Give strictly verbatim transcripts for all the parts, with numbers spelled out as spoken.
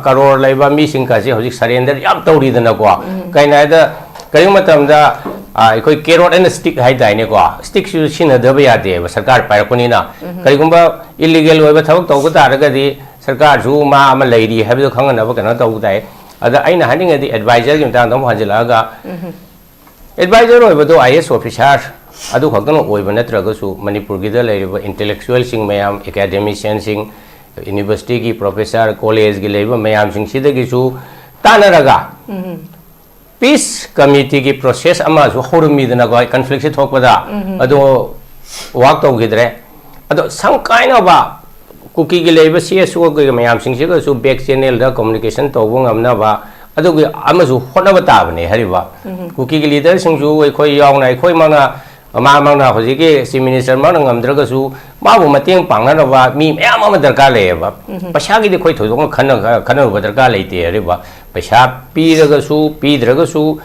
ꯀꯔꯣꯔ ꯂꯩꯕ ꯃꯤꯁꯤꯡꯒꯁꯦ ꯍꯧꯖꯤꯛ ꯁꯔꯦꯟꯗꯔ ꯌꯥꯝ ꯇꯧꯔꯤꯗꯅꯀꯣ꯫ ꯀꯩꯅꯣ ꯍꯥꯏꯗ, ꯀꯔꯤꯒꯨꯝꯕ ꯃꯇꯝꯗ, ꯑꯥ, ꯑꯩꯈꯣꯏ ꯀꯦꯔꯣꯠ ꯑꯦꯟ ꯁ꯭ꯇꯤꯛ ꯍꯥꯏꯇꯥꯏꯅꯦꯀꯣ, ꯁ꯭ꯇꯤꯛꯁꯨ ꯁꯤꯖꯤꯟꯅꯗꯕ ꯌꯥꯗꯦꯕ ꯁꯔꯀꯥꯔ ꯄꯥꯏꯔꯛꯄꯅꯤꯅ꯫ ꯀꯔꯤꯒꯨꯝꯕ ꯏꯂꯤꯒꯦꯜ ꯑꯣꯏꯕ ꯊꯕꯛ ꯇꯧꯕ ꯇꯥꯔꯒꯗꯤ ꯁꯔꯀꯥꯔꯁꯨ ꯃꯥ ꯑꯃ ꯂꯩꯔꯤ ꯍꯥꯏꯕꯗꯨ ꯈꯪꯍꯟꯅꯕ ꯀꯩꯅꯣ ꯇꯧꯕ ꯇꯥꯏ꯫ ꯑꯗ ꯑꯩꯅ ꯍꯥꯏꯅꯤꯡꯉꯗꯤ ꯑꯦꯗꯚꯥꯏꯖꯔꯒꯤ ꯃꯇꯥꯡꯗ ꯑꯃꯨꯛ ꯍꯟꯖꯤꯜꯂꯛꯑꯒ, ꯑꯦꯗꯚꯥꯏꯖꯔ ꯑꯣꯏꯕꯗꯣ ꯑꯥꯏ ꯑꯦꯁ ꯑꯣꯐꯤꯁꯥꯔ ꯑꯗꯨ ꯈꯛꯇꯅ ꯑꯣꯏꯕ ꯅꯠꯇ꯭ꯔꯒꯁꯨ, ꯃꯅꯤꯄꯨꯔꯒꯤꯗ ꯂꯩꯔꯤꯕ ꯏꯟꯇꯦꯂꯦꯛꯆꯨꯋꯦꯜꯁꯤꯡ ꯃꯌꯥꯝ, ꯑꯦꯀꯥꯗꯦꯃꯤꯁꯤꯌꯥꯟꯁꯤꯡ, ꯌꯨꯅꯤꯚꯔꯁꯤꯇꯤꯒꯤ ꯄ꯭ꯔꯣꯐꯦꯁꯔ, ꯀꯣꯂꯦꯖꯀꯤ ꯂꯩꯔꯤꯕ ꯃꯌꯥꯝꯁꯤꯡꯁꯤꯗꯒꯤꯁꯨ ꯇꯥꯟꯅꯔꯒ, ꯄꯤꯁ ꯀꯃꯤꯇꯤꯒꯤ ꯄ꯭ꯔꯣꯁꯦꯁ ꯑꯃꯁꯨ ꯍꯧꯔꯝꯃꯤꯗꯅꯀꯣ, ꯀꯟꯐ꯭ꯂꯤꯛꯁꯦ ꯊꯣꯛꯄꯗ꯫ ꯑꯗꯣ ꯋꯥꯛ ꯇꯧꯈꯤꯗ꯭ꯔꯦ꯫ ꯑꯗꯣ ꯁꯪ ꯀꯥꯏꯅꯕ ꯀꯨꯀꯤꯒꯤ ꯂꯩꯔꯤꯕ ꯁꯤ ꯑꯦꯁ ꯑꯣ ꯀꯩ ꯃꯌꯥꯝꯁꯤꯡꯁꯤꯒꯁꯨ ꯕꯦꯛ ꯆꯦꯅꯦꯜꯗ ꯀꯝꯃꯨꯅꯤꯀꯦꯁꯟ ꯇꯧꯕ ꯉꯝꯅꯕ ꯑꯗꯨꯒꯤ ꯑꯃꯁꯨ ꯍꯣꯠꯅꯕ ꯇꯥꯕꯅꯦ ꯍꯥꯏꯔꯤꯕ꯫ ꯀꯨꯀꯤꯒꯤ ꯂꯤꯗꯔꯁꯤꯡꯁꯨ ꯑꯩꯈꯣꯏ ꯌꯥꯎꯅ, ꯑꯩꯈꯣꯏꯃꯛꯅ, ꯃꯥꯃꯛꯅ ꯍꯧꯖꯤꯛꯀꯤ ꯆꯤꯐ ꯃꯤꯅꯤꯁꯇꯔꯃꯛꯅ ꯉꯝꯗ꯭ꯔꯒꯁꯨ, ꯃꯥꯕꯨ ꯃꯇꯦꯡ ꯄꯥꯡꯅꯅꯕ ꯃꯤ ꯃꯌꯥꯝ ꯑꯃ ꯗꯔꯀꯥꯔ ꯂꯩꯌꯦꯕ꯫ ꯄꯩꯁꯥꯒꯤꯗꯤ ꯑꯩꯈꯣꯏ ꯊꯣꯏꯗꯣꯛꯅ ꯈꯟꯅ-, ꯈꯟꯅꯔꯨꯕ ꯗꯔꯀꯥꯔ ꯂꯩꯇꯦ ꯍꯥꯏꯔꯤꯕ꯫ ꯄꯩꯁꯥ ꯄꯤꯔꯒꯁꯨ ꯄꯤꯗ꯭ꯔꯒꯁꯨ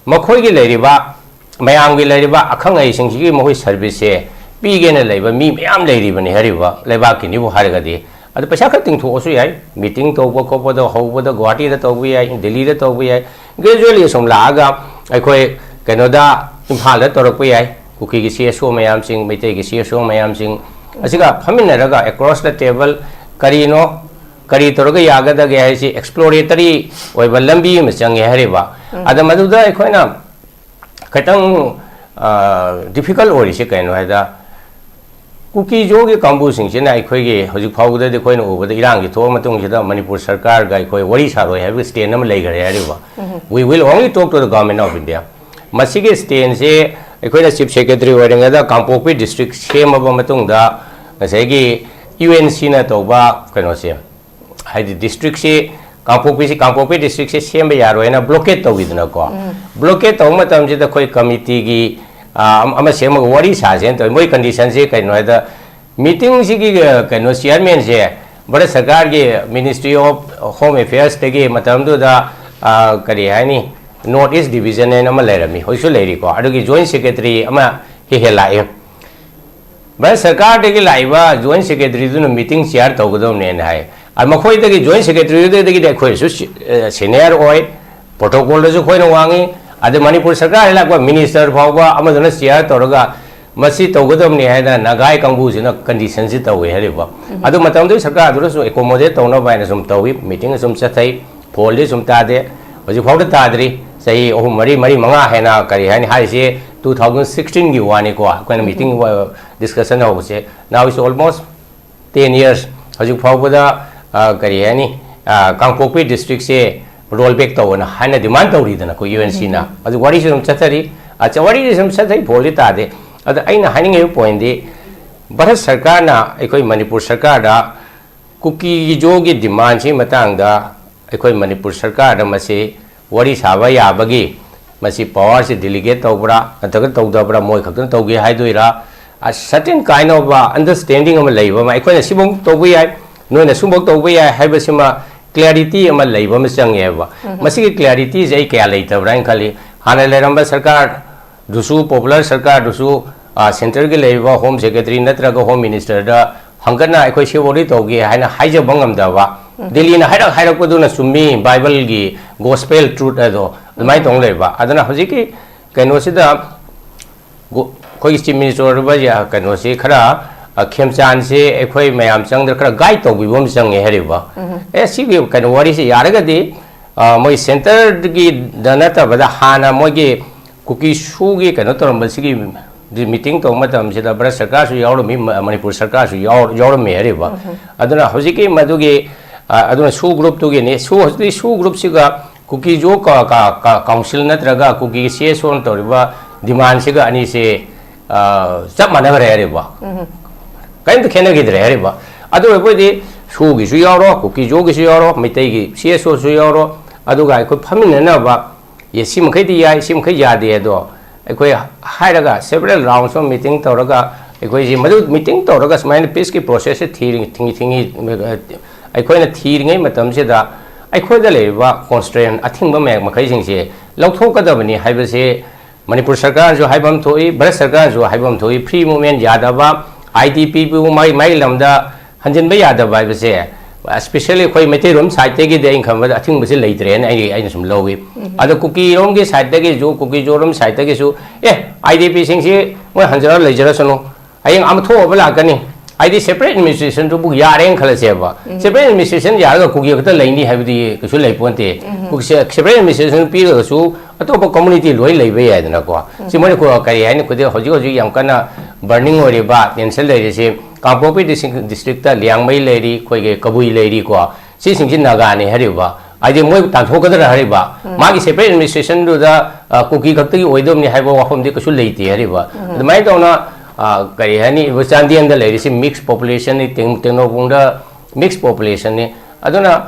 ꯃꯈꯣꯏꯒꯤ ꯂꯩꯔꯤꯕ, ꯃꯌꯥꯝꯒꯤ ꯂꯩꯔꯤꯕ ꯑꯈꯪ ꯑꯍꯩꯁꯤꯡꯁꯤꯒꯤ ꯃꯈꯣꯏ ꯁꯔꯚꯤꯁꯁꯦ ꯄꯤꯒꯦꯅ ꯂꯩꯕ ꯃꯤ ꯃꯌꯥꯝ ꯂꯩꯔꯤꯕꯅꯤ ꯍꯥꯏꯔꯤꯕ ꯂꯩꯕꯥꯛꯀꯤꯅꯤꯕꯨ ꯍꯥꯏꯔꯒꯗꯤ꯫ ꯑꯗꯨ ꯄꯩꯁꯥ ꯈꯔ ꯇꯤꯡꯊꯣꯛꯑꯁꯨ ꯌꯥꯏ, ꯃꯤꯇꯤꯡ ꯇꯧꯕ ꯈꯣꯠꯄꯗ ꯍꯧꯕꯗ ꯒꯨꯋꯥꯍꯥꯇꯤꯗ ꯇꯧꯕ ꯌꯥꯏ, ꯗꯤꯜꯂꯤꯗ ꯇꯧꯕ ꯌꯥꯏ, ꯒ꯭ꯔꯦꯖꯨꯋꯦꯂꯤ ꯑꯁꯨꯝ ꯂꯥꯛꯑꯒ ꯑꯩꯈꯣꯏ ꯀꯩꯅꯣꯗ ꯏꯝꯐꯥꯜꯗ ꯇꯧꯔꯛꯄ ꯌꯥꯏ꯫ ꯀꯨꯀꯤꯒꯤ ꯁꯤ ꯑꯦꯁ ꯑꯣ ꯃꯌꯥꯝꯁꯤꯡ, ꯃꯩꯇꯩꯒꯤ ꯁꯤ ꯑꯦꯁ ꯑꯣ ꯃꯌꯥꯝꯁꯤꯡ ꯑꯁꯤꯒ ꯐꯝꯃꯤꯟꯅꯔꯒ across the table ꯀꯔꯤꯅꯣ, ꯀꯔꯤ ꯇꯧꯔꯒ ꯌꯥꯒꯗꯒꯦ ꯍꯥꯏꯁꯤ ꯑꯦꯛꯁꯄ꯭ꯂꯣꯔꯦꯇꯔꯤ ꯑꯣꯏꯕ ꯂꯝꯕꯤ ꯑꯃ ꯆꯪꯉꯦ ꯍꯥꯏꯔꯤꯕ꯫ ꯑꯗ ꯃꯗꯨꯗ ꯑꯩꯈꯣꯏꯅ ꯈꯤꯇꯪ ꯗꯤꯐꯤꯀꯜ ꯑꯣꯏꯔꯤꯁꯦ ꯀꯩꯅꯣ ꯍꯥꯏꯗ, ꯀꯨꯀꯤ ꯖꯣꯒꯤ ꯀꯥꯡꯕꯨꯁꯤꯡꯁꯤꯅ ꯑꯩꯈꯣꯏꯒꯤ ꯍꯧꯖꯤꯛ ꯐꯥꯎꯕꯗꯗꯤ ꯑꯩꯈꯣꯏꯅ ꯎꯕꯗ ꯏꯔꯥꯡꯒꯤ ꯊꯣꯛꯑ ꯃꯇꯨꯡꯁꯤꯗ ꯃꯅꯤꯄꯨꯔ ꯁꯔꯀꯥꯔꯒ ꯑꯩꯈꯣꯏ ꯋꯥꯔꯤ ꯁꯥꯔꯣꯏ ꯍꯥꯏꯕꯒꯤ ꯁ꯭ꯇꯦꯟ ꯑꯃ ꯂꯩꯈ꯭ꯔꯦ ꯍꯥꯏꯔꯤꯕ꯫ We will only talk to the Government of India꯫ ꯃꯁꯤꯒꯤ ꯁ꯭ꯇꯦꯟꯁꯦ ꯑꯩꯈꯣꯏꯅ ꯆꯤꯐ ꯁꯦꯀ꯭ꯔꯦꯇꯔꯤ ꯑꯣꯏꯔꯤꯉꯩꯗ ꯀꯥꯡꯄꯣꯛꯄꯤ ꯗꯤꯁꯇ꯭ꯔꯤꯛ ꯁꯦꯝꯃꯕ ꯃꯇꯨꯡꯗ ꯉꯁꯥꯏꯒꯤ ꯌꯨ ꯑꯦꯟ ꯁꯤꯅ ꯇꯧꯕ ꯀꯩꯅꯣꯁꯦ, ꯍꯥꯏꯗꯤ ꯗꯤꯁꯇ꯭ꯔꯤꯛꯁꯤ, ꯀꯥꯡꯄꯣꯛꯄꯤꯁꯤ, ꯀꯥꯡꯄꯣꯛꯄꯤ ꯗꯤꯁꯇ꯭ꯔꯤꯛꯁꯤ ꯁꯦꯝꯕ ꯌꯥꯔꯣꯏꯅ ꯕ꯭ꯂꯣꯀꯦꯠ ꯇꯧꯈꯤꯗꯅꯀꯣ꯫ ꯕ꯭ꯂꯣꯀꯦꯠ ꯇꯧꯕ ꯃꯇꯝꯁꯤꯗ ꯑꯩꯈꯣꯏ ꯀꯃꯤꯇꯤꯒꯤ, ꯑ, ꯑꯃ, ꯑꯃ ꯁꯦꯝꯃꯒ ꯋꯥꯔꯤ ꯁꯥꯁꯦꯅ ꯇꯧꯋꯤ꯫ ꯃꯣꯏ ꯀꯟꯗꯤꯁꯟꯁꯤ ꯀꯩꯅꯣ ꯍꯥꯏꯗ, ꯃꯤꯇꯤꯡꯁꯤꯒꯤ, ꯑ, ꯀꯩꯅꯣ ꯆꯤꯌꯔꯃꯦꯟꯁꯦ ꯚꯥꯔꯠ ꯁꯔꯀꯥꯔꯒꯤ Ministry of Home Affairsꯇꯒꯤ ꯃꯇꯝꯗꯨꯗ, ꯑ, ꯀꯔꯤ ꯍꯥꯏꯅꯤ, ꯅꯣꯔꯠ ꯏꯁ ꯗꯤꯕꯤꯖꯟ ꯍꯥꯏꯅ ꯑꯃ ꯂꯩꯔꯝꯃꯤ, ꯍꯧꯖꯤꯛꯁꯨ ꯂꯩꯔꯤꯀꯣ꯫ ꯑꯗꯨꯒꯤ ꯖꯣꯏꯟ ꯁꯦꯀ꯭ꯔꯦꯇꯔꯤ ꯑꯃ ꯍꯦꯛ ꯍꯦꯛ ꯂꯥꯛꯏ꯫ ꯚꯥꯔꯠ ꯁꯔꯀꯥꯔꯗꯒꯤ ꯂꯥꯛꯏꯕ ꯖꯣꯏꯟ ꯁꯦꯀ꯭ꯔꯦꯇꯔꯤꯗꯨꯅ ꯃꯤꯇꯤꯡ ꯆꯤꯌꯥꯔ ꯇꯧꯒꯗꯕꯅꯦꯅ ꯍꯥꯏ꯫ ꯑ, ꯃꯈꯣꯏꯗꯒꯤ joint secretary ꯗꯒꯤꯗꯤ ꯑꯩꯈꯣꯏꯁꯨ ꯁꯤ-, ꯑ, senior ꯑꯣꯏ, protocol ꯗꯁꯨ ꯑꯩꯈꯣꯏꯅ ꯋꯥꯡꯉꯤ, ꯑꯗ ꯃꯅꯤꯄꯨꯔ ꯁꯔꯀꯥꯔ ꯂꯥꯛꯄ minister ꯐꯥꯎꯕ ꯑꯃꯗꯨꯅ chair ꯇꯧꯔꯒ ꯃꯁꯤ ꯇꯧꯒꯗꯕꯅꯤ ꯍꯥꯏꯅ ꯅꯥꯒꯥꯏ ꯀꯥꯡꯕꯨꯁꯤꯅ condition ꯁꯤ ꯇꯧꯏ ꯍꯥꯏꯔꯤꯕ꯫ ꯎꯝ꯫ ꯑꯗꯨ ꯃꯇꯝꯗꯨꯒꯤ ꯁꯔꯀꯥꯔꯗꯨꯅꯁꯨ accommodate ꯇꯧꯅꯕ ꯍꯥꯏꯅ ꯁꯨꯝ ꯇꯧꯏ, meeting ꯁꯨꯝ ꯆꯠꯊꯩ, ꯐꯣꯜꯗꯤ ꯁꯨꯝ ꯇꯥꯗꯦ, ꯍꯧꯖꯤꯛ ꯐꯥꯎꯗ ꯇꯥꯗ꯭ꯔꯤ꯫ ꯆꯍꯤ ꯑꯍꯨꯝ, ꯃꯔꯤ, ꯃꯔꯤ, ꯃꯉꯥ ꯍꯦꯟꯅ ꯀꯔꯤ ꯍꯥꯏꯅꯤ ꯍꯥꯏꯔꯤꯁꯦ, two thousand sixteen ꯒꯤ ꯋꯥꯅꯤꯀꯣ, ꯑꯩꯈꯣꯏꯅ meeting, ꯑ, discussion ꯍꯧꯕꯁꯦ꯫ Now it's almost ten years꯫ ꯍꯧꯖꯤꯛ ꯐꯥꯎꯕꯗ, ꯑ, ꯀꯔꯤ ꯍꯥꯏꯅꯤ, ꯑ, ꯀꯥꯡꯄꯣꯛꯄꯤ district ꯁꯦ roll back ꯇꯧꯑꯣꯅ ꯍꯥꯏꯅ demand ꯇꯧꯔꯤꯗꯅꯀꯣ, UNC ꯅ꯫ ꯎꯝ꯫ ꯑꯗꯨ ꯋꯥꯔꯤꯁꯨ ꯑꯗꯨꯝ ꯆꯠꯊꯔꯤ꯫ ꯑ, ꯆ-, ꯋꯥꯔꯤꯁꯨ ꯁꯨꯝ ꯆꯠꯊꯩ, ꯐꯣꯜꯗꯤ ꯇꯥꯗꯦ꯫ ꯑꯗ ꯑꯩꯅ ꯍꯥꯏꯅꯤꯡꯉꯤꯕ point ꯗꯤ, ꯚꯥꯔꯠ ꯁꯔꯀꯥꯔꯅ ꯑꯩꯈꯣꯏ ꯃꯅꯤꯄꯨꯔ ꯁꯔꯀꯥꯔꯗ ꯀꯨꯀꯤꯒꯤ ꯖꯣꯒꯤ demand ꯁꯤ ꯃꯇꯥꯡꯗ ꯑꯩꯈꯣꯏ ꯃꯅꯤꯄꯨꯔ ꯁꯔꯀꯥꯔꯗ ꯃꯁꯤ ꯋꯥꯔꯤ ꯁꯥꯕ ꯌꯥꯕꯒꯤ ꯃꯁꯤ power ꯁꯤ delegate ꯇꯧꯕ꯭ꯔꯥ ꯅꯠꯇ꯭ꯔꯒ ꯇꯧꯗꯕ꯭ꯔꯥ, ꯃꯣꯏ ꯈꯛꯇꯅ ꯇꯧꯒꯦ ꯍꯥꯏꯗꯣꯏꯔꯥ? A certain kind of, uh, understanding ꯑꯃ ꯂꯩꯕ ꯑꯃ, ꯑꯩꯈꯣꯏꯅ ꯁꯤꯐꯧ ꯇꯧꯕ ꯌꯥꯏ, ꯅꯣꯏꯅ ꯁꯨꯝꯐꯧ ꯇꯧꯕ ꯌꯥꯏ ꯍꯥꯏꯕꯁꯤꯃ clarity ꯑꯃ ꯂꯩꯕ ꯑꯃ ꯆꯪꯉꯦꯕ꯫ ꯎꯝ꯫ ꯃꯁꯤꯒꯤ clarity ꯁꯦ ꯑꯩ ꯀꯌꯥ ꯂꯩꯇꯕ꯭ꯔꯥ ꯍꯥꯏꯅ ꯈꯜꯂꯤ꯫ ꯍꯥꯟꯅ ꯂꯩꯔꯝꯕ ꯁꯔꯀꯥꯔ ꯗꯨꯁꯨ, popular ꯁꯔꯀꯥꯔꯗꯨꯁꯨ, ꯑ, centre ꯒꯤ ꯂꯩꯔꯤꯕ Home Secretary ꯅꯠꯇ꯭ꯔꯒ Home Minister ꯗ ꯍꯪꯒꯠꯅ ꯑꯩꯈꯣꯏ ꯁꯤꯐꯧꯗꯤ ꯇꯧꯒꯦ ꯍꯥꯏꯅ ꯍꯥꯏꯖꯕ ꯉꯝꯗꯕ, ꯎꯝ꯫ ꯗꯤꯜꯂꯤꯅ ꯍꯥꯏꯔꯛ ꯍꯥꯏꯔꯛꯄꯗꯨꯅ ꯆꯨꯝꯃꯤ, Bible ꯒꯤ gospel truth ꯑꯗꯣ ꯑꯗꯨꯃꯥꯏꯅ ꯇꯧ ꯂꯩꯕ꯫ ꯑꯗꯨꯅ ꯍꯧꯖꯤꯛꯀꯤ ꯀꯩꯅꯣꯁꯤꯗ ꯒꯣ-, ꯑꯩꯈꯣꯏꯒꯤ Chief Minister ꯑꯣꯏꯔꯤꯕ ꯌꯥ-, ꯀꯩꯅꯣꯁꯤ ꯈꯔ, ꯑ, ꯈꯦꯝꯆꯥꯟꯁꯦ ꯑꯩꯈꯣꯏ ꯃꯌꯥꯝ ꯆꯪꯗꯅ ꯈꯔ guide ꯇꯧꯕꯤꯕ ꯑꯃ ꯆꯪꯉꯦ ꯍꯥꯏꯔꯤꯕ꯫ ꯎꯝ꯫ ꯑꯦ, ꯁꯤꯒꯤ ꯀꯩꯅꯣ ꯋꯥꯔꯤꯁꯤ ꯌꯥꯔꯒꯗꯤ, ꯑ, ꯃꯣꯏ centre ꯒꯤꯗ ꯅꯠꯇꯕꯗ ꯍꯥꯟꯅ ꯃꯣꯏꯒꯤ ꯀꯨꯀꯤ ꯁꯨꯒꯤ ꯀꯩꯅꯣ ꯇꯧꯔꯝꯕꯁꯤꯒꯤ meeting ꯇꯧꯕ ꯃꯇꯝꯁꯤꯗ ꯚꯥꯔꯠ ꯁꯔꯀꯥꯔꯁꯨ ꯌꯥꯎꯔꯝꯃꯤ, ꯃ-, ꯃꯅꯤꯄꯨꯔ ꯁꯔꯀꯥꯔꯁꯨ ꯌꯥꯎ-, ꯌꯥꯎꯔꯝꯃꯤ ꯍꯥꯏꯔꯤꯕ꯫ ꯎꯝ꯫ ꯑꯗꯨꯅ ꯍꯧꯖꯤꯛꯀꯤ ꯃꯗꯨꯒꯤ, ꯑ, ꯑꯗꯨꯅ ꯁꯨ group ꯇꯨꯒꯤꯅꯤ, ꯁꯨ, ꯍꯧꯖꯤꯛꯇꯤ ꯁꯨ group ꯁꯤꯒ ꯀꯨꯀꯤꯖꯣ ꯀ-, ꯀ-, ꯀ-, council ꯅꯠꯇ꯭ꯔꯒ ꯀꯨꯀꯤꯒꯤ CSO ꯅ ꯇꯧꯔꯤꯕ demand ꯁꯤꯒ ꯑꯅꯤꯁꯦ, ꯑ, ꯆꯞ ꯃꯥꯟꯅꯈ꯭ꯔꯦ ꯍꯥꯏꯔꯤꯕ꯫ ꯎꯝ꯫ ꯀꯔꯤꯝꯇ ꯈꯦꯠꯅꯈꯤꯗ꯭ꯔꯦ ꯍꯥꯏꯔꯤꯕ꯫ ꯑꯗꯨ ꯑꯣꯏꯕ ꯑꯣꯏꯗꯤ ꯁꯨꯒꯤꯁꯨ ꯌꯥꯎꯔꯣ, ꯀꯨꯀꯤꯖꯣꯒꯤꯁꯨ ꯌꯥꯎꯔꯣ, ꯃꯩꯇꯩꯒꯤ CSO ꯁꯨ ꯌꯥꯎꯔꯣ, ꯑꯗꯨꯒ ꯑꯩꯈꯣꯏ ꯐꯝꯃꯤꯟꯅꯅꯕ, ꯑꯦ, ꯁꯤ ꯃꯈꯩꯗꯤ ꯌꯥꯏ, ꯁꯤ ꯃꯈꯩ ꯌꯥꯗꯦ ꯑꯗꯣ ꯑꯩꯈꯣꯏ ꯍꯥꯏꯔꯒ several rounds of meeting ꯇꯧꯔꯒ ꯑꯩꯈꯣꯏꯁꯤ ꯃꯗꯨ meeting ꯇꯧꯔꯒ ꯁꯨꯃꯥꯏꯅ peace ꯀꯤ process ꯁꯦ ꯊꯤꯔꯤ-, ꯊꯤꯡꯉꯤ, ꯊꯤꯡꯉꯤ, ꯑꯩꯈꯣꯏꯅ ꯊꯤꯔꯤꯉꯩ ꯃꯇꯝꯁꯤꯗ ꯑꯩꯈꯣꯏꯗ ꯂꯩꯔꯤꯕ constraint, ꯑꯊꯤꯡꯕ ꯃꯌꯥꯝ ꯃꯈꯩꯁꯤꯡꯁꯦ ꯂꯧꯊꯣꯛꯀꯗꯕꯅꯤ ꯍꯥꯏꯕꯁꯦ ꯃꯅꯤꯄꯨꯔ ꯁꯔꯀꯥꯔꯅꯁꯨ ꯍꯥꯏꯕ ꯑꯃ ꯊꯣꯛꯏ, ꯚꯥꯔꯠ ꯁꯔꯀꯥꯔꯅꯁꯨ ꯍꯥꯏꯕ ꯑꯃ ꯊꯣꯛꯏ, free movement ꯌꯥꯗꯕ, IDP ꯕꯨ ꯃꯥꯒꯤ, ꯃꯥꯒꯤ ꯂꯝꯗ ꯍꯟꯖꯤꯟꯕ ꯌꯥꯗꯕ ꯍꯥꯏꯕꯁꯦ, Especially ꯑꯩꯈꯣꯏ ꯃꯩꯇꯩꯔꯣꯝ ꯁꯥꯏꯠꯇꯒꯤꯗꯤ ꯑꯩꯅ ꯈꯟꯕꯗ ꯑꯊꯤꯡꯕꯁꯦ ꯂꯩꯇ꯭ꯔꯦꯅ ꯑꯩ ꯑꯩꯅ ꯁꯨꯝ ꯂꯧꯏ꯫ ꯑꯗꯣ ꯀꯨꯀꯤꯔꯣꯝꯒꯤ ꯁꯥꯏꯠꯇꯒꯤꯁꯨ, ꯀꯨꯀꯤ ꯖꯣꯔꯣꯝ ꯁꯥꯏꯠꯇꯒꯤꯁꯨ, ꯑꯦ, ꯑꯥꯏ ꯗꯤ ꯄꯤꯁꯤꯡꯁꯤ ꯃꯣꯏ ꯍꯟꯖꯔ ꯂꯩꯖꯔꯁꯅꯨ, ꯍꯌꯦꯡ ꯑꯃ ꯊꯣꯛꯑꯕ ꯂꯥꯛꯀꯅꯤ꯫ ꯍꯥꯏꯗꯤ separate administrationꯗꯨꯕꯨ ꯌꯥꯔꯦꯅ ꯈꯜꯂꯁꯦꯕ꯫ Separate administration ꯌꯥꯔꯒ ꯀꯨꯀꯤ ꯈꯛꯇ ꯂꯩꯅꯤ ꯍꯥꯏꯕꯗꯤ ꯀꯩꯁꯨ ꯂꯩ ꯄꯣꯟꯇꯦ꯫ ꯀꯨꯀꯤ separate administration ꯄꯤꯔꯒꯁꯨ ꯑꯇꯣꯞꯄ community ꯂꯣꯏ ꯂꯩꯕ ꯌꯥꯏꯗꯅꯀꯣ꯫ ꯁꯤ ꯃꯣꯏꯅ ꯀꯣ-, ꯀꯔꯤ ꯍꯥꯏꯅꯤ, ꯈꯨꯗꯤꯡ ꯍꯧꯖꯤꯛ ꯍꯧꯖꯤꯛ ꯌꯥꯝ ꯀꯟꯅ burning ꯑꯣꯏꯔꯤꯕ, tension ꯂꯩꯔꯤꯁꯤ ꯀꯥꯡꯄꯣꯛꯄꯤ district, districtꯇ ꯂꯤꯌꯥꯡꯃꯩ ꯂꯩꯔꯤ, ꯑꯩꯈꯣꯏꯒꯤ ꯀꯕꯨꯏ ꯂꯩꯔꯤꯀꯣ꯫ ꯁꯤꯁꯤꯡꯁꯤ ꯅꯥꯒꯥꯅꯤ ꯍꯥꯏꯔꯤꯕ, ꯍꯥꯏꯗꯤ ꯃꯣꯏ ꯇꯥꯟꯊꯣꯛꯀꯗ꯭ꯔꯥ ꯍꯥꯏꯔꯤꯕ, ꯃꯥꯒꯤ separate administrationꯗꯨꯗ, ꯑ, ꯀꯨꯀꯤ ꯈꯛꯇꯒꯤ ꯑꯣꯏꯗꯕꯅꯤ ꯍꯥꯏꯕ ꯋꯥꯐꯝꯗꯤ ꯀꯩꯁꯨ ꯂꯩꯇꯦ ꯍꯥꯏꯔꯤꯕ꯫ ꯑꯗꯨꯃꯥꯏꯅ ꯇꯧꯅ, ꯑ, ꯀꯔꯤ ꯍꯥꯏꯅꯤ, ꯆꯥꯟꯗꯦꯜꯗ ꯂꯩꯔꯤꯁꯤ mix populationꯅꯤ, ꯇꯦꯡ-, ꯇꯦꯡꯅꯧꯄꯜꯗ mix populationꯅꯤ꯫ ꯑꯗꯨꯅ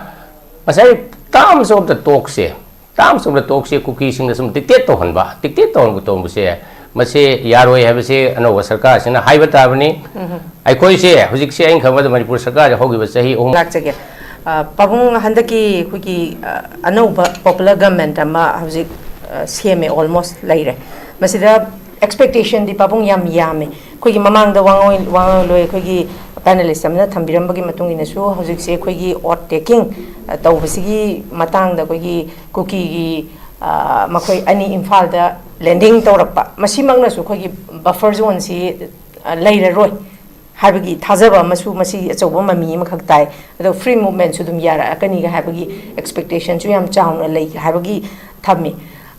ꯉꯁꯥꯏ terms of the talkꯁꯦ, terms of the talkꯁꯦ ꯀꯨꯀꯤꯁꯤꯡꯗ ꯁꯨꯝ dictate ꯇꯧꯍꯟꯕ, dictate ꯇꯧꯍꯟꯕ ꯇꯧꯕꯁꯦ, ꯃꯁꯤ ꯌꯥꯔꯣꯏ ꯍꯥꯏꯕꯁꯤ ꯑꯅꯧꯕ ꯁꯔꯀꯥꯔꯁꯤꯅ ꯍꯥꯏꯕ ꯇꯥꯕꯅꯤ꯫ ꯑꯩꯈꯣꯏꯁꯦ ꯍꯧꯖꯤꯛꯁꯦ, ꯑꯩꯅ ꯈꯪꯕꯗ, ꯃꯅꯤꯄꯨꯔ ꯁꯔꯀꯥꯔꯁꯦ ꯍꯧꯈꯤꯕ ꯆꯍꯤ ꯑꯍꯨꯝ ꯂꯥꯛꯆꯒꯦ꯫ ꯑ, ꯄꯥꯕꯨꯡ, ꯍꯟꯗꯛꯀꯤ ꯑꯩꯈꯣꯏꯒꯤ, ꯑ, ꯑꯅꯧꯕ popular government ꯑꯃ ꯍꯧꯖꯤꯛ, ꯑ, ꯁꯦꯝꯃꯦ, almost ꯂꯩꯔꯦ꯫ ꯃꯁꯤꯗ expectationꯗꯤ ꯄꯥꯕꯨꯡ ꯌꯥꯝ ꯌꯥꯝꯃꯦ꯫ ꯑꯩꯈꯣꯏꯒꯤ ꯃꯃꯥꯡꯗ ꯋꯥꯉꯣꯏ-, ꯋꯥꯉꯣꯏꯂꯣꯏ ꯑꯩꯈꯣꯏꯒꯤ panelist ꯑꯃꯅ ꯊꯝꯕꯤꯔꯝꯕꯒꯤ ꯃꯇꯨꯡ ꯏꯟꯅꯁꯨ ꯍꯧꯖꯤꯛꯁꯦ ꯑꯩꯈꯣꯏꯒꯤ oath taking, ꯑ, ꯇꯧꯕꯁꯤꯒꯤ ꯃꯇꯥꯡꯗ ꯑꯩꯈꯣꯏꯒꯤ ꯀꯨꯀꯤꯒꯤ, ꯑ, ꯃꯈꯣꯏ ꯑꯅꯤ ꯏꯝꯐꯥꯜꯗ landing ꯇꯧꯔꯛꯄ, ꯃꯁꯤꯃꯛꯅꯁꯨ ꯑꯩꯈꯣꯏꯒꯤ buffer zoneꯁꯤ, ꯑ, ꯂꯩꯔꯔꯣꯏ ꯍꯥꯏꯕꯒꯤ ꯊꯥꯖꯕ ꯑꯃꯁꯨ ꯃꯁꯤ ꯑꯆꯧꯕ ꯃꯃꯤ ꯑꯃꯈꯛ ꯇꯥꯏ꯫ ꯑꯗꯣ free movementꯁꯨ ꯑꯗꯨꯝ ꯌꯥꯔꯛꯑꯀꯅꯤꯒ ꯍꯥꯏꯕꯒꯤ expectationꯁꯨ ꯌꯥꯝ ꯆꯥꯎꯅ ꯂꯩ ꯍꯥꯏꯕꯒꯤ ꯊꯝꯃꯤ,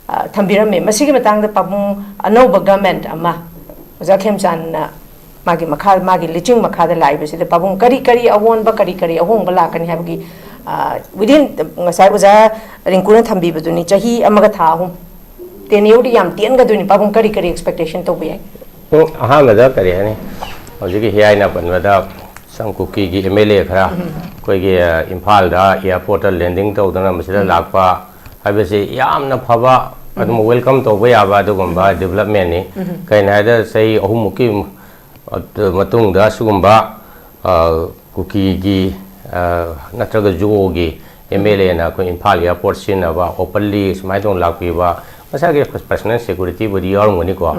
ꯑ, ꯊꯝꯕꯤꯔꯝꯃꯤ꯫ ꯃꯁꯤꯒꯤ ꯃꯇꯥꯡꯗ ꯄꯥꯕꯨꯡ, ꯑꯅꯧꯕ government ꯑꯃ ꯑꯣꯖꯥ ꯈꯦꯝꯆꯥꯟꯅ ꯃꯥꯒꯤ ꯃꯈꯥ, ꯃꯥꯒꯤ ꯂꯤꯆꯤꯡ ꯃꯈꯥꯗ ꯂꯥꯛꯏꯕꯁꯤꯗ ꯄꯥꯕꯨꯡ ꯀꯔꯤ ꯀꯔꯤ ꯑꯑꯣꯟꯕ, ꯀꯔꯤ ꯀꯔꯤ ꯑꯍꯣꯡꯕ ꯂꯥꯛꯀꯅꯤ ꯍꯥꯏꯕꯒꯤ, ꯑ, within, ꯉꯁꯥꯏ ꯑꯣꯖꯥ ꯔꯤꯡꯀꯨꯅ ꯊꯝꯕꯤꯕꯗꯨꯅꯤ, ꯆꯍꯤ ꯑꯃꯒ ꯊꯥ ꯑꯍꯨꯝ tenureꯗꯤ ꯌꯥꯝ ꯇꯦꯟꯒꯗꯣꯏꯅꯤ꯫ ꯄꯥꯕꯨꯡ ꯀꯔꯤ ꯀꯔꯤ expectation ꯇꯧꯕ ꯌꯥꯏ? ꯎꯝ, ꯑꯍꯥꯟꯕꯗ ꯀꯔꯤ ꯍꯥꯏꯅꯤ, ꯍꯧꯖꯤꯛꯀꯤ ꯍꯤꯌꯥꯏꯅ ꯄꯟꯕꯗ ꯁꯪ ꯀꯨꯀꯤꯒꯤ M L A ꯈꯔ ꯑꯩꯈꯣꯏꯒꯤ, ꯑ, ꯏꯝꯐꯥꯜꯗ airportꯇ landing ꯇꯧꯗꯨꯅ ꯃꯁꯤꯗ ꯂꯥꯛꯄ ꯍꯥꯏꯕꯁꯤ ꯌꯥꯝꯅ ꯐꯕ, ꯑꯗꯨꯝ welcome ꯇꯧꯕ ꯌꯥꯕ ꯑꯗꯨꯒꯨꯝꯕ developmentꯅꯤ꯫ ꯀꯩꯅꯣ ꯍꯥꯏꯗ ꯆꯍꯤ ꯑꯍꯨꯝꯃꯨꯛꯀꯤ ꯃꯇꯨꯡꯗ ꯁꯤꯒꯨꯝꯕ, ꯑ, ꯀꯨꯀꯤꯒꯤ, ꯑ, ꯅꯠꯇ꯭ꯔꯒ ꯖꯨꯑꯣꯒꯤ M L Aꯅ ꯑꯩꯈꯣꯏ ꯏꯝꯐꯥꯜ airport ꯁꯤꯖꯤꯟꯅꯕ openly ꯁꯨꯃꯥꯏꯅ ꯇꯧꯅ ꯂꯥꯛꯄꯤꯕ, ꯃꯁꯥꯒꯤ personal securityꯕꯨꯗꯤ ꯌꯥꯎꯔꯝꯒꯅꯤꯀꯣ꯫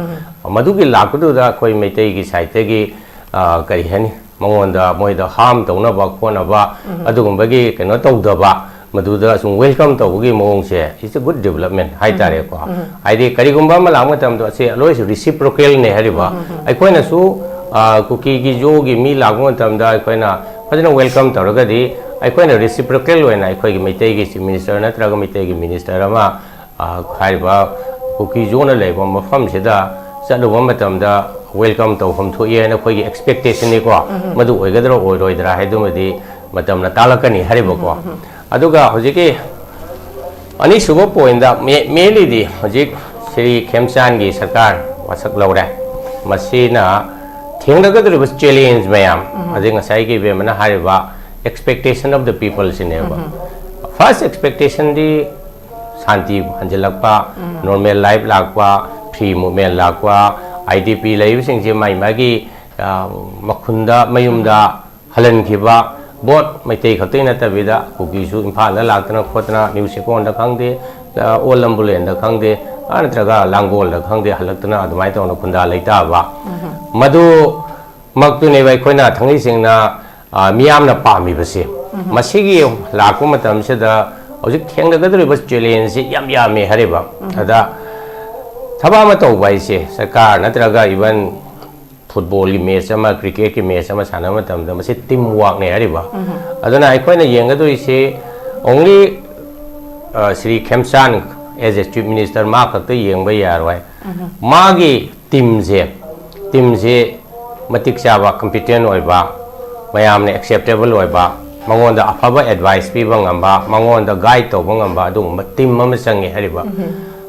ꯃꯗꯨꯒꯤ ꯂꯥꯛꯄꯗꯨꯗ ꯑꯩꯈꯣꯏ ꯃꯩꯇꯩꯒꯤ sideꯇꯒꯤ, ꯑ, ꯀꯔꯤ ꯍꯥꯏꯅꯤ, ꯃꯉꯣꯟꯗ, ꯃꯣꯏꯗ ꯍꯥꯔꯝ ꯇꯧꯅꯕ ꯈꯣꯠꯅꯕ, ꯑꯗꯨꯒꯨꯝꯕꯒꯤ ꯀꯩꯅꯣ ꯇꯧꯗꯕ, ꯃꯗꯨꯗ ꯁꯨꯝ ꯋꯦꯜꯀꯝ ꯇꯧꯕꯒꯤ ꯃꯑꯣꯡꯁꯦ, it's a good development ꯍꯥꯏꯇꯥꯔꯦꯀꯣ꯫ ꯍꯥꯏꯗꯤ ꯀꯔꯤꯒꯨꯝꯕ ꯑꯃ ꯂꯥꯛꯄ ꯃꯇꯝꯗ, ꯑꯁꯤ always reciprocal ꯅꯦ ꯍꯥꯏꯔꯤꯕ꯫ ꯑꯩꯈꯣꯏꯅꯁꯨ, ꯑ, ꯀꯨꯀꯤꯒꯤ ꯖꯣꯒꯤ ꯃꯤ ꯂꯥꯛꯄ ꯃꯇꯝꯗ ꯑꯩꯈꯣꯏꯅ ꯐꯖꯅ ꯋꯦꯜꯀꯝ ꯇꯧꯔꯒꯗꯤ, ꯑꯩꯈꯣꯏꯅ reciprocal ꯑꯣꯏꯅ ꯑꯩꯈꯣꯏꯒꯤ ꯃꯩꯇꯩꯒꯤ ꯆꯤꯐ ꯃꯤꯅꯤꯁꯇꯔ ꯅꯠꯇ꯭ꯔꯒ ꯃꯩꯇꯩꯒꯤ ꯃꯤꯅꯤꯁꯇꯔ ꯑꯃ, ꯑ, ꯍꯥꯏꯔꯤꯕ ꯀꯨꯀꯤ ꯖꯣꯅ ꯂꯩꯕ ꯃꯐꯝꯁꯤꯗ ꯆꯠꯂꯨꯕ ꯃꯇꯝꯗ ꯋꯦꯜꯀꯝ ꯇꯧꯐꯝ ꯊꯣꯛꯏ ꯍꯥꯏꯅ ꯑꯩꯈꯣꯏꯒꯤ expectation ꯅꯤꯀꯣ꯫ ꯃꯗꯨ ꯑꯣꯏꯒꯗ꯭ꯔꯥ ꯑꯣꯏꯔꯣꯏꯗ꯭ꯔꯥ ꯍꯥꯏꯗꯨꯃꯗꯤ ꯃꯇꯝꯅ ꯇꯥꯛꯂꯛꯀꯅꯤ ꯍꯥꯏꯔꯤꯕꯀꯣ꯫ ꯑꯗꯨꯒ ꯍꯧꯖꯤꯛꯀꯤ ꯑꯅꯤꯁꯨꯕ ꯄꯣꯏꯟꯗ, ꯃꯦ-, ꯃꯦꯟꯂꯤꯗꯤ ꯍꯧꯖꯤꯛ ꯁ꯭ꯔꯤ ꯈꯦꯝꯆꯥꯟꯒꯤ ꯁꯔꯀꯥꯔ ꯋꯥꯁꯛ ꯂꯧꯔꯦ꯫ ꯃꯁꯤꯅ ꯊꯦꯡꯅꯒꯗꯧꯔꯤꯕ ꯆꯦꯂꯦꯟꯖ ꯃꯌꯥꯝ, ꯑꯗꯩ ꯉꯁꯥꯏꯒꯤ ꯏꯕꯦꯝꯃꯅ ꯍꯥꯏꯔꯤꯕ expectation of the people ꯁꯤꯅꯦꯕ꯫ First expectation ꯗꯤ ꯁꯥꯟꯇꯤ ꯍꯟꯖꯤꯜꯂꯛꯄ, ꯅꯣꯔꯃꯦꯜ ꯂꯥꯏꯐ ꯂꯥꯛꯄ, ꯐ꯭ꯔꯤ ꯃꯨꯚꯃꯦꯟ ꯂꯥꯛꯄ, ꯑꯥꯏ ꯗꯤ ꯄꯤ ꯂꯩꯕꯁꯤꯡꯁꯦ ꯃꯥꯏ ꯃꯥꯒꯤ, ꯑ, ꯃꯈꯨꯟꯗ, ꯃꯌꯨꯝꯗ ꯍꯜꯍꯟꯈꯤꯕ, ꯕꯣꯠ ꯃꯩꯇꯩ ꯈꯛꯇꯒꯤ ꯅꯠꯇꯕꯤꯗ ꯀꯨꯀꯤꯁꯨ ꯏꯝꯐꯥꯜꯗ ꯂꯥꯛꯇꯅ ꯈꯣꯠꯇꯅ ꯅ꯭ꯌꯨ ꯆꯦꯛꯀꯣꯟꯗ ꯈꯪꯗꯦ, ꯑ, ꯑꯣꯜ ꯂꯝꯕꯨꯂꯦꯟꯗ ꯈꯪꯗꯦ, ꯑ, ꯅꯠꯇ꯭ꯔꯒ ꯂꯥꯡꯒꯣꯜꯗ ꯈꯪꯗꯦ, ꯍꯜꯂꯛꯇꯅ ꯑꯗꯨꯃꯥꯏꯅ ꯇꯧꯅ ꯈꯨꯟꯗꯥ ꯂꯩꯇꯥꯕ꯫ ꯃꯗꯨꯃꯛꯇꯨꯅꯦꯕ ꯑꯩꯈꯣꯏꯅ ꯊꯥꯡꯃꯩ ꯁꯦꯡꯅ, ꯑ, ꯃꯤꯌꯥꯝꯅ ꯄꯥꯝꯃꯤꯕꯁꯦ꯫ ꯃꯁꯤꯒꯤ ꯂꯥꯛꯄ ꯃꯇꯝꯁꯤꯗ ꯍꯧꯖꯤꯛ ꯊꯦꯡꯅꯒꯗꯧꯔꯤꯕ ꯆꯦꯂꯦꯟꯖꯁꯤ ꯌꯥꯝ ꯌꯥꯝꯃꯦ ꯍꯥꯏꯔꯤꯕ꯫ ꯑꯗ ꯊꯕꯛ ꯑꯃ ꯇꯧꯕ ꯍꯥꯏꯁꯦ, ꯁꯔꯀꯥꯔ ꯅꯠꯇ꯭ꯔꯒ ꯏꯚꯟ ꯐꯨꯠꯕꯣꯜꯒꯤ ꯃꯦꯠꯆ ꯑꯃ, ꯀ꯭ꯔꯤꯀꯦꯠꯀꯤ ꯃꯦꯠꯆ ꯑꯃ ꯁꯥꯟꯅꯕ ꯃꯇꯝꯗ ꯃꯁꯤ ꯇꯤꯝ ꯋꯥꯛꯅꯦ ꯍꯥꯏꯔꯤꯕ꯫ ꯑꯗꯨꯅ ꯑꯩꯈꯣꯏꯅ ꯌꯦꯡꯒꯗꯣꯏꯁꯤ only, ꯑ, Shri ꯈꯦꯝꯆꯥꯟ as a chief minister ꯃꯥ ꯈꯛꯇ ꯌꯦꯡꯕ ꯌꯥꯔꯣꯏ꯫ ꯃꯥꯒꯤ ꯇꯤꯝꯁꯦ, ꯇꯤꯝꯁꯦ ꯃꯇꯤꯛ ꯆꯥꯕ, ꯀꯝꯄꯤꯇꯦꯟ ꯑꯣꯏꯕ, ꯃꯌꯥꯝꯅ ꯑꯦꯛꯁꯦꯞꯇꯦꯕꯜ ꯑꯣꯏꯕ, ꯃꯉꯣꯟꯗ ꯑꯐꯕ ꯑꯦꯗꯚꯥꯏꯁ ꯄꯤꯕ ꯉꯝꯕ, ꯃꯉꯣꯟꯗ ꯒꯥꯏꯗ ꯇꯧꯕ ꯉꯝꯕ ꯑꯗꯨꯒꯨꯝꯕ ꯇꯤꯝ ꯑꯃ ꯆꯪꯉꯦ ꯍꯥꯏꯔꯤꯕ꯫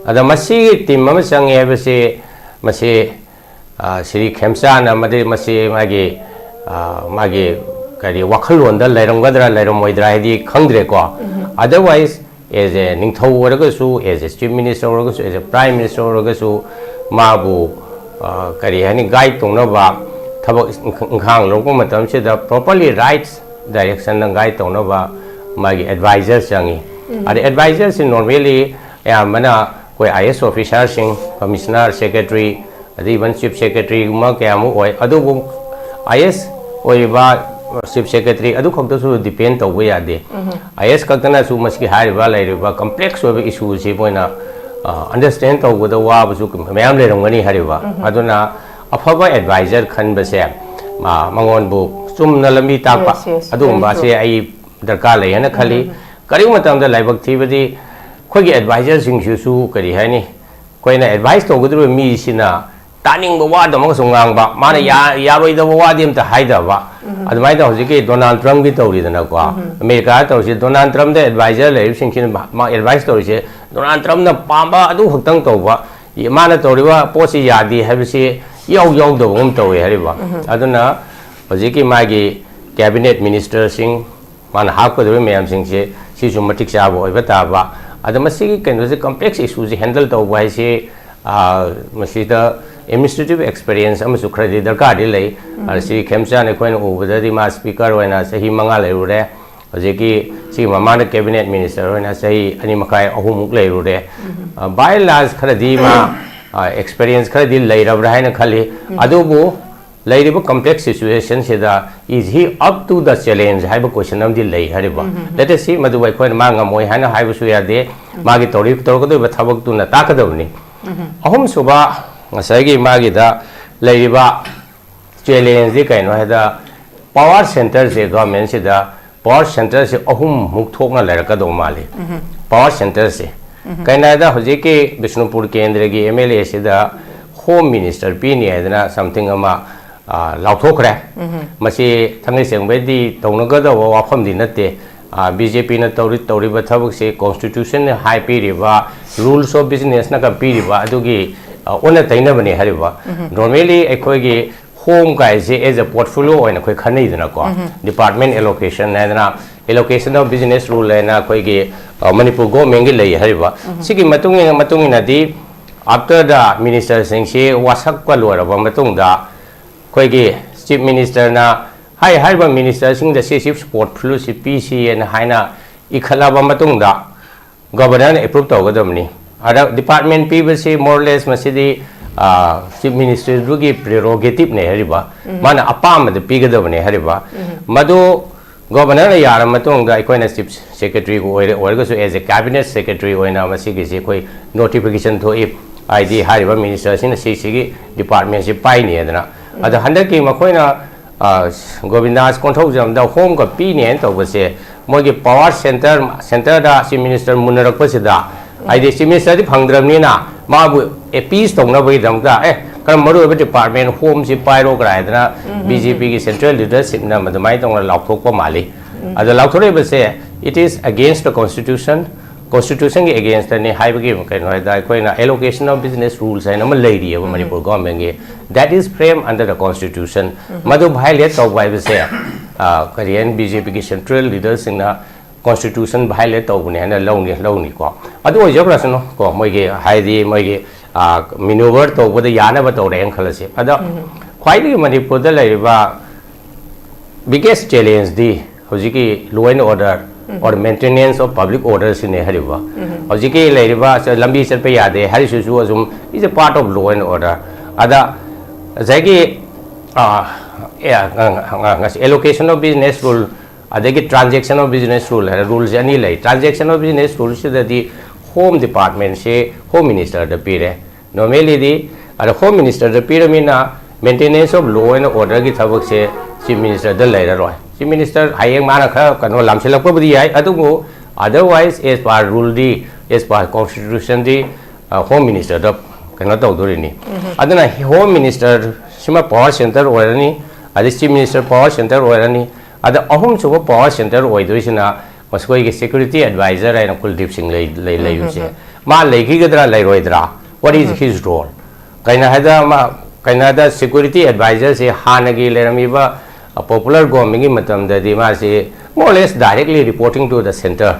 ꯑꯗ ꯃꯁꯤꯒꯤ ꯇꯤꯝ ꯑꯃ ꯆꯪꯉꯦ ꯍꯥꯏꯕꯁꯤ, ꯃꯁꯤ, ꯑ, ꯁ꯭ꯔꯤ ꯈꯦꯝꯆꯥꯟ ꯑꯃꯗꯤ ꯃꯁꯤ ꯃꯥꯒꯤ, ꯑ, ꯃꯥꯒꯤ ꯀꯔꯤ ꯋꯥꯈꯜꯂꯣꯟꯗ ꯂꯩꯔꯝꯒꯗ꯭ꯔꯥ ꯂꯩꯔꯝꯃꯣꯏꯗ꯭ꯔꯥ ꯍꯥꯏꯗꯤ ꯈꯪꯗ꯭ꯔꯦꯀꯣ꯫ Otherwise, as a ꯅꯤꯡꯊꯧ ꯑꯣꯏꯔꯒꯁꯨ, as a chief minister ꯑꯣꯏꯔꯒꯁꯨ, as a prime minister ꯑꯣꯏꯔꯒꯁꯨ, ꯃꯥꯕꯨ, ꯑ, ꯀꯔꯤ ꯍꯥꯏꯅꯤ, ꯒꯥꯏꯗ ꯇꯧꯅꯕ, ꯊꯕꯛ ꯏꯪꯈꯥꯡ ꯂꯧꯔꯛꯄ ꯃꯇꯝꯁꯤꯗ properly right direction ꯗ ꯒꯥꯏꯗ ꯇꯧꯅꯕ ꯃꯥꯒꯤ ꯑꯦꯗꯚꯥꯏꯖꯔ ꯆꯪꯉꯤ꯫ ꯑꯗ ꯑꯦꯗꯚꯥꯏꯖꯔꯁꯤ normally ꯑꯌꯥꯝꯕꯅ ꯑꯩꯈꯣꯏ ꯑꯥꯏ ꯑꯦꯁ ꯑꯣꯐꯤꯁꯥꯔꯁꯤꯡ, ꯀꯃꯤꯁꯅꯔ, ꯁꯦꯀ꯭ꯔꯦꯇꯔꯤ, ꯑꯗꯩ ꯏꯚꯟ ꯆꯤꯐ ꯁꯦꯀ꯭ꯔꯦꯇꯔꯤꯒꯨꯝꯕ ꯀꯌꯥꯃꯨꯛ ꯑꯣꯏ꯫ ꯑꯗꯨꯕꯨ ꯑꯥꯏ ꯑꯦꯁ ꯑꯣꯏꯔꯤꯕ ꯆꯤꯐ ꯁꯦꯀ꯭ꯔꯦꯇꯔꯤ ꯑꯗꯨ ꯈꯛꯇꯁꯨ ꯗꯤꯄꯦꯟ ꯇꯧꯕ ꯌꯥꯗꯦ꯫ ꯑꯥꯏ ꯑꯦꯁ ꯈꯛꯇꯅꯁꯨ ꯃꯁꯤꯒꯤ ꯍꯥꯏꯔꯤꯕ ꯂꯩꯔꯤꯕ ꯀꯝꯄ꯭ꯂꯦꯛꯁ ꯑꯣꯏꯕ ꯏꯁꯨꯁꯤ ꯃꯣꯏꯅ ꯑꯟꯗꯔꯁꯇꯦꯟ ꯇꯧꯕꯗ ꯋꯥꯕꯁꯨ ꯃꯌꯥꯝ ꯂꯩꯔꯝꯒꯅꯤ ꯍꯥꯏꯔꯤꯕ꯫ ꯑꯗꯨꯅ ꯑꯐꯕ ꯑꯦꯗꯚꯥꯏꯖꯔ ꯈꯟꯕꯁꯦ, ꯃꯥ ꯃꯉꯣꯟꯕꯨ ꯆꯨꯝꯅ ꯂꯝꯕꯤ ꯇꯥꯛꯄ, Yes, yes, very ꯑꯗꯨꯒꯨꯝꯕ ꯑꯁꯤ true. ꯑꯩ ꯗꯔꯀꯥꯔ ꯂꯩ ꯍꯥꯏꯅ ꯈꯜꯂꯤ꯫ ꯀꯔꯤꯒꯨꯝꯕ ꯃꯇꯝꯗ ꯂꯥꯏꯕꯛ ꯊꯤꯕꯗꯤ ꯑꯩꯈꯣꯏꯒꯤ ꯑꯦꯗꯚꯥꯏꯖꯔꯁꯤꯡꯁꯤꯁꯨ ꯀꯔꯤ ꯍꯥꯏꯅꯤ, ꯑꯩꯈꯣꯏꯅ ꯑꯦꯗꯚꯥꯏꯁ ꯇꯧꯒꯗꯧꯔꯤꯕ ꯃꯤꯁꯤꯅ ꯇꯥꯅꯤꯡꯕ ꯋꯥꯗ ꯑꯃꯒꯁꯨ ꯉꯥꯡꯕ, ꯃꯥꯅ ꯌꯥ-, ꯌꯥꯔꯣꯏꯗꯕ ꯋꯥꯗꯤ ꯑꯝꯇ ꯍꯥꯏꯗꯕ꯫ ꯑꯗꯨꯃꯥꯏꯅ ꯍꯧꯖꯤꯛꯀꯤ ꯗꯣꯅꯥꯜꯗ ꯇ꯭ꯔꯝꯞꯀꯤ ꯇꯧꯔꯤꯗꯅꯀꯣ, ꯑꯃꯦꯔꯤꯀꯥꯗ ꯇꯧꯔꯤꯁꯦ, ꯗꯣꯅꯥꯜꯗ ꯇ꯭ꯔꯝꯞꯇ ꯑꯦꯗꯚꯥꯏꯖꯔ ꯂꯩꯔꯤꯕꯁꯤꯡꯁꯤꯅ ꯃꯥ, ꯃꯥ ꯑꯦꯗꯚꯥꯏꯁ ꯇꯧꯔꯤꯁꯦ ꯗꯣꯅꯥꯜꯗ ꯇ꯭ꯔꯝꯞꯅ ꯄꯥꯝꯕ ꯑꯗꯨ ꯈꯛꯇꯪ ꯇꯧꯕ, ꯃꯥꯅ ꯇꯧꯔꯤꯕ ꯄꯣꯠꯁꯤ ꯌꯥꯗꯦ ꯍꯥꯏꯕꯁꯤ ꯏꯌꯥꯎ ꯌꯥꯎꯗꯕꯒꯨꯝ ꯇꯧꯋꯦ ꯍꯥꯏꯔꯤꯕ꯫ ꯑꯗꯨꯅ ꯍꯧꯖꯤꯛꯀꯤ ꯃꯥꯒꯤ ꯀꯦꯕꯤꯅꯦꯠ ꯃꯤꯅꯤꯁꯇꯔꯁꯤꯡ, ꯃꯥꯅ ꯍꯥꯞꯀꯗꯧꯔꯤꯕ ꯃꯌꯥꯝꯁꯤꯡꯁꯦ ꯁꯤꯁꯨ ꯃꯇꯤꯛ ꯆꯥꯕ ꯑꯣꯏꯕ ꯇꯥꯕ꯫ ꯑꯗ ꯃꯁꯤꯒꯤ ꯀꯩꯅꯣꯁꯦ, ꯀꯝꯄ꯭ꯂꯦꯛꯁ ꯏꯁꯨꯁꯦ ꯍꯦꯟꯗꯜ ꯇꯧꯕ ꯍꯥꯏꯁꯦ, ꯑ, ꯃꯁꯤꯗ ꯑꯦꯗꯃꯤꯅꯤꯁꯇ꯭ꯔꯦꯇꯤꯚ ꯑꯦꯛꯁꯄꯤꯔꯤꯌꯦꯟꯁ ꯑꯃꯁꯨ ꯈꯔꯗꯤ ꯗꯔꯀꯥꯔꯗꯤ ꯂꯩ꯫ ꯑꯗ ꯁꯤ ꯈꯦꯝꯆꯥꯟ ꯑꯩꯈꯣꯏꯅ ꯎꯕꯗꯗꯤ ꯃꯥ ꯁ꯭ꯄꯤꯀꯔ ꯑꯣꯏꯅ ꯆꯍꯤ ꯃꯉꯥ ꯂꯩꯔꯨꯔꯦ꯫ ꯍꯧꯖꯤꯛꯀꯤ ꯁꯤꯒꯤ ꯃꯃꯥꯡꯗ ꯀꯦꯕꯤꯅꯦꯠ ꯃꯤꯅꯤꯁꯇꯔ ꯑꯣꯏꯅ ꯆꯍꯤ ꯑꯅꯤ ꯃꯈꯥꯏ ꯑꯍꯨꯝꯃꯨꯛ ꯂꯩꯔꯨꯔꯦ꯫ ꯑ, by and large ꯈꯔꯗꯤ ꯃꯥ, ꯑ, ꯑꯦꯛꯁꯄꯤꯔꯤꯌꯦꯟꯁ ꯈꯔꯗꯤ ꯂꯩꯔꯕ꯭ꯔꯥ ꯍꯥꯏꯅ ꯈꯜꯂꯤ꯫ ꯑꯗꯨꯕꯨ ꯂꯩꯔꯤꯕ complex ꯁꯤꯆꯨꯋꯦꯁꯟꯁꯤꯗ, is he up to the challenge ꯍꯥꯏꯕ ꯀꯣꯏꯁꯟ ꯑꯃꯗꯤ ꯂꯩ ꯍꯥꯏꯔꯤꯕ꯫ Let us see, ꯃꯗꯨꯕꯨ ꯑꯩꯈꯣꯏꯅ ꯃꯥ ꯉꯝꯃꯣꯏ ꯍꯥꯏꯅ ꯍꯥꯏꯕꯁꯨ ꯌꯥꯗꯦ꯫ ꯃꯥꯒꯤ ꯇꯧꯔꯤ-, ꯇꯧꯔꯛꯀꯗꯧꯔꯤꯕ ꯊꯕꯛꯇꯨꯅ ꯇꯥꯛꯀꯗꯕꯅꯤ꯫ ꯑꯍꯨꯝꯁꯨꯕ, ꯉꯁꯥꯏꯒꯤ ꯃꯥꯒꯤꯗ ꯂꯩꯔꯤꯕ ꯆꯦꯂꯦꯟꯖꯗꯤ ꯀꯩꯅꯣ ꯍꯥꯏꯗ, ꯄꯋꯥꯔ ꯁꯦꯟꯇꯔꯁꯦ, ꯒꯚꯔꯟꯃꯦꯟꯁꯤꯗ ꯄꯋꯥꯔ ꯁꯦꯟꯇꯔꯁꯦ ꯑꯍꯨꯝꯃꯨꯛ ꯊꯣꯛꯅ ꯂꯩꯔꯛꯀꯗꯧ ꯃꯥꯜꯂꯤ꯫ ꯄꯋꯥꯔ ꯁꯦꯟꯇꯔꯁꯦ ꯀꯩꯅꯣ ꯍꯥꯏꯗ, ꯍꯧꯖꯤꯛꯀꯤ ꯕꯤꯁꯅꯨꯄꯨꯔ ꯀꯦꯟꯗ꯭ꯔꯒꯤ M L acid home minister ꯄꯤꯅꯤ ꯍꯥꯏꯗꯅ ꯁꯝꯊꯤꯡ ꯑꯃ, ꯑ, ꯂꯥꯎꯊꯣꯛꯈ꯭ꯔꯦ꯫ ꯃꯁꯤ ꯊꯥꯡꯒꯩ ꯁꯦꯡꯕꯩꯗꯤ ꯇꯧꯅꯒꯗꯧꯕ ꯋꯥꯐꯝꯗꯤ ꯅꯠꯇꯦ꯫ ꯑ, ꯕꯤ ꯖꯦ ꯄꯤꯅ ꯇꯧꯔꯤ, ꯇꯧꯔꯤꯕ ꯊꯕꯛꯁꯤ ꯀꯣꯟꯁꯇꯤꯇ꯭ꯌꯨꯁꯟꯅ ꯍꯥꯏ ꯄꯤꯔꯤꯕ, ꯔꯨꯜꯁ ꯑꯣꯐ ꯕꯤꯖꯤꯅꯦꯁꯅꯒ ꯄꯤꯔꯤꯕ ꯑꯗꯨꯒꯤ, ꯑ, ꯑꯣꯟꯅ ꯇꯩꯅꯕꯅꯤ ꯍꯥꯏꯔꯤꯕ꯫ ꯅꯣꯔꯃꯦꯂꯤ ꯑꯩꯈꯣꯏꯒꯤ ꯍꯣꯝ ꯀꯥꯏꯁꯦ as a portfolio ꯑꯣꯏꯅ ꯑꯩꯈꯣꯏ ꯈꯟꯅꯩꯗꯅꯀꯣ꯫ ꯗꯤꯄꯥꯔꯠꯃꯦꯟ ꯑꯦꯂꯣꯀꯦꯁꯟ ꯍꯥꯏꯗꯅ, allocation of business rule ꯍꯥꯏꯅ ꯑꯩꯈꯣꯏꯒꯤ, ꯑ, ꯃꯅꯤꯄꯨꯔ ꯒꯣꯔꯃꯦꯟꯒꯤ ꯂꯩ ꯍꯥꯏꯔꯤꯕ꯫ ꯁꯤꯒꯤ ꯃꯇꯨꯡ ꯏꯟꯅ, ꯃꯇꯨꯡ ꯏꯟꯅꯗꯤ after the ꯃꯤꯅꯤꯁꯇꯔꯁꯤꯡꯁꯤ ꯋꯥꯁꯛꯄ ꯂꯣꯏꯔꯕ ꯃꯇꯨꯡꯗ, ꯑꯩꯈꯣꯏꯒꯤ ꯆꯤꯐ ꯃꯤꯅꯤꯁꯇꯔꯅ ꯍꯥꯏ-, ꯍꯥꯏꯔꯤꯕ ꯃꯤꯅꯤꯁꯇꯔꯁꯤꯡꯗ ꯁꯤ ꯆꯤꯐ ꯄꯣꯔꯠꯐꯣꯂꯤꯑꯣꯁꯤ ꯄꯤꯁꯤꯑꯅ ꯍꯥꯏꯅ ꯏꯈꯠꯂꯕ ꯃꯇꯨꯡꯗ, ꯒꯕꯔꯅꯔꯅ ꯑꯦꯄ꯭ꯔꯨꯞ ꯇꯧꯒꯗꯕꯅꯤ꯫ ꯑꯗ ꯗꯤꯄꯥꯔꯠꯃꯦꯟ ꯄꯤꯕꯁꯤ more or less ꯃꯁꯤꯗꯤ, ꯆꯤꯐ ꯃꯤꯅꯤꯁꯇꯔꯗꯨꯒꯤ ꯄ꯭ꯔꯦꯔꯣꯒꯦꯇꯤꯞꯅꯦ ꯍꯥꯏꯔꯤꯕ, ꯃꯥꯅ ꯑꯄꯥꯝꯕꯗ ꯄꯤꯒꯗꯕꯅꯦ ꯍꯥꯏꯔꯤꯕ꯫ ꯃꯗꯨ ꯒꯣꯕꯔꯅꯔꯅ ꯌꯥꯔꯕ ꯃꯇꯨꯡꯗ ꯑꯩꯈꯣꯏꯅ ꯆꯤꯐ ꯁꯦꯀ꯭ꯔꯦꯇꯔꯤꯕꯨ ꯑꯣꯏꯔꯦ, ꯑꯣꯏꯔꯒꯁꯨ as a cabinet secretary ꯑꯣꯏꯅ ꯃꯁꯤꯒꯤꯁꯤ ꯑꯩꯈꯣꯏ ꯅꯣꯇꯤꯐꯤꯀꯦꯁꯟ ꯊꯣꯛꯏ, ꯍꯥꯏꯗꯤ ꯍꯥꯏꯔꯤꯕ ꯃꯤꯅꯤꯁꯇꯔꯁꯤꯅ ꯁꯤꯁꯤꯒꯤ ꯗꯤꯄꯥꯔꯠꯃꯦꯟꯁꯤ ꯄꯥꯏꯅꯤ ꯍꯥꯏꯗꯅ꯫ ꯑꯗꯣ ꯍꯟꯗꯛꯀꯤ ꯃꯈꯣꯏꯅ ꯑ, ꯒꯣꯕꯤꯟꯗꯥꯁ ꯀꯣꯟꯊꯧꯖꯝꯗ ꯍꯣꯝꯒ ꯄꯤꯅꯤ ꯍꯥꯏꯅ ꯇꯧꯕꯁꯦ, ꯃꯣꯏꯒꯤ ꯄꯋꯥꯔ ꯁꯦꯟꯇꯔ, ꯁꯦꯟꯇꯔꯗ ꯆꯤꯐ ꯃꯤꯅꯤꯁꯇꯔ ꯃꯨꯟꯅꯔꯛꯄꯁꯤꯗ, ꯍꯥꯏꯗꯤ ꯆꯤꯐ ꯃꯤꯅꯤꯁꯇꯔꯗꯤ ꯐꯪꯗ꯭ꯔꯕꯅꯤꯅ ꯃꯥꯕꯨ ꯑꯦꯄꯤꯁ ꯇꯧꯅꯕꯒꯤꯗꯃꯛꯇ, "ꯑꯦ, ꯈꯔ ꯃꯔꯨ ꯑꯣꯏꯕ ꯗꯤꯄꯥꯔꯠꯃꯦꯟ ꯍꯣꯝꯁꯤ ꯄꯥꯏꯔꯣ" ꯀꯥꯏꯗꯅ ꯕꯤ ꯖꯦ ꯄꯤꯒꯤ ꯁꯦꯟꯇ꯭ꯔꯦꯜ ꯂꯤꯗꯔꯁꯤꯞꯅ ꯑꯗꯨꯃꯥꯏꯅ ꯇꯧꯅ ꯂꯥꯎꯊꯣꯛꯄ ꯃꯥꯜꯂꯤ꯫ ꯑꯗꯣ ꯂꯥꯎꯊꯣꯔꯛꯏꯕꯁꯦ, it is against the constitution, ꯀꯣꯟꯁꯇꯤꯇ꯭ꯌꯨꯁꯟꯒꯤ ꯑꯦꯒꯦꯟꯁꯇꯅꯤ ꯍꯥꯏꯕꯒꯤ ꯀꯩꯅꯣ ꯍꯥꯏꯗ, ꯑꯩꯈꯣꯏꯅ allocation of business rules ꯍꯥꯏꯅ ꯑꯃ ꯂꯩꯔꯤꯑꯕ ꯃꯅꯤꯄꯨꯔ ꯒꯣꯔꯃꯦꯟꯒꯤ, that is framed under the constitution꯫ ꯃꯗꯨ ꯚꯥꯏꯑꯣꯂꯦꯠ ꯇꯧꯕ ꯍꯥꯏꯕꯁꯦ, ꯑ, ꯀꯔꯤ ꯍꯥꯏꯅꯤ, ꯕꯤ ꯖꯦ ꯄꯤꯒꯤ ꯁꯦꯟꯇ꯭ꯔꯦꯜ ꯂꯤꯗꯔꯁꯤꯡꯅ ꯀꯣꯟꯁꯇꯤꯇ꯭ꯌꯨꯁꯟ ꯚꯥꯏꯑꯣꯂꯦꯠ ꯇꯧꯕꯅꯦ ꯍꯥꯏꯅ ꯂꯧꯅꯤ, ꯂꯧꯅꯤꯀꯣ꯫ ꯑꯗꯨ ꯑꯣꯏꯖꯈ꯭ꯔꯁꯅꯨ ꯀꯣ, ꯃꯣꯏꯒꯤ ꯍꯥꯏꯗꯤ ꯃꯣꯏꯒꯤ, ꯑ, ꯃꯤꯅꯨꯚꯔ ꯇꯧꯕꯗ ꯌꯥꯅꯕ ꯇꯧꯔꯦꯅ ꯈꯜꯂꯁꯤ꯫ ꯑꯗ ꯈ꯭ꯋꯥꯏꯗꯒꯤ ꯃꯅꯤꯄꯨꯔꯗ ꯂꯩꯔꯤꯕ biggest challengeꯗꯤ ꯍꯧꯖꯤꯛꯀꯤ law and order or maintenance of public order ꯁꯤꯅꯦ ꯍꯥꯏꯔꯤꯕ꯫ ꯍꯧꯖꯤꯛꯀꯤ ꯂꯩꯔꯤꯕ ꯁ-, ꯂꯝꯕꯤ ꯆꯠꯄ ꯌꯥꯗꯦ ꯍꯥꯏꯔꯤꯁꯤꯁꯨ ꯑꯗꯨꯝ is a part of law and order꯫ ꯑꯗ ꯉꯁꯥꯏꯒꯤ, ꯑ, ꯑꯦ, ꯑ, ꯑ, ꯉꯁꯤ allocation of business rule ꯑꯗꯒꯤ transaction of business rule ꯍꯥꯏꯅ ꯔꯨꯜꯁꯦ ꯑꯅꯤ ꯂꯩ꯫ Transaction of business ruleꯁꯤꯗꯗꯤ ꯍꯣꯝ ꯗꯤꯄꯥꯔꯠꯃꯦꯟꯁꯦ ꯍꯣꯝ ꯃꯤꯅꯤꯁꯇꯔꯗ ꯄꯤꯔꯦ꯫ Normallyꯗꯤ, ꯑꯗ ꯍꯣꯝ ꯃꯤꯅꯤꯁꯇꯔꯗ ꯄꯤꯔꯃꯤꯅ maintenance of law and orderꯒꯤ ꯊꯕꯛꯁꯦ ꯆꯤꯐ ꯃꯤꯅꯤꯁꯇꯔꯗ ꯂꯩꯔꯔꯣꯏ꯫ ꯆꯤꯐ ꯃꯤꯅꯤꯁꯇꯔ ꯍꯌꯦꯡ ꯃꯥꯅ ꯈꯔ ꯀꯩꯅꯣ ꯂꯥꯝꯁꯤꯜꯂꯛꯄꯕꯨꯗꯤ ꯌꯥꯏ, ꯑꯗꯨꯕꯨ otherwise as per ruleꯗꯤ, as per constitutionꯗꯤ, ꯑ, ꯍꯣꯝ ꯃꯤꯅꯤꯁꯇꯔꯗ ꯀꯩꯅꯣ ꯇꯧꯗꯣꯔꯤꯅꯤ꯫ ꯑꯗꯨꯅ ꯍꯣꯝ ꯃꯤꯅꯤꯁꯇꯔ ꯁꯤꯃ ꯄꯋꯥꯔ ꯁꯦꯟꯇꯔ ꯑꯣꯏꯔꯅꯤ, ꯑꯗꯩ ꯆꯤꯐ ꯃꯤꯅꯤꯁꯇꯔ ꯄꯋꯥꯔ ꯁꯦꯟꯇꯔ ꯑꯣꯏꯔꯅꯤ꯫ ꯑꯗ ꯑꯍꯨꯝꯁꯨꯕ ꯄꯋꯥꯔ ꯁꯦꯟꯇꯔ ꯑꯣꯏꯗꯣꯏꯁꯤꯅ ꯃꯁꯤꯈꯣꯏꯒꯤ ꯁꯦꯀ꯭ꯌꯨꯔꯤꯇꯤ ꯑꯦꯗꯚꯥꯏꯖꯔ ꯍꯥꯏꯅ ꯀꯨꯜꯗꯤꯞ ꯁꯤꯡ ꯂꯩ, ꯂꯩ, ꯂꯩꯕꯁꯦ, ꯃꯥ ꯂꯩꯈꯤꯒꯗ꯭ꯔꯥ ꯂꯩꯔꯣꯏꯗ꯭ꯔꯥ? What is his role? ꯀꯩꯅꯣ ꯍꯥꯏꯗ ꯃꯥ, ꯀꯩꯅꯣ ꯍꯥꯏꯗ ꯁꯦꯀ꯭ꯌꯨꯔꯤꯇꯤ ꯑꯦꯗꯚꯥꯏꯖꯔꯁꯦ ꯍꯥꯟꯅꯒꯤ ꯂꯩꯔꯝꯃꯤꯕ, ꯑ, ꯄꯣꯄꯨꯂꯔ ꯒꯣꯔꯃꯦꯟꯒꯤ ꯃꯇꯝꯗꯗꯤ ꯃꯥꯁꯤ more or less directly reporting to the centre,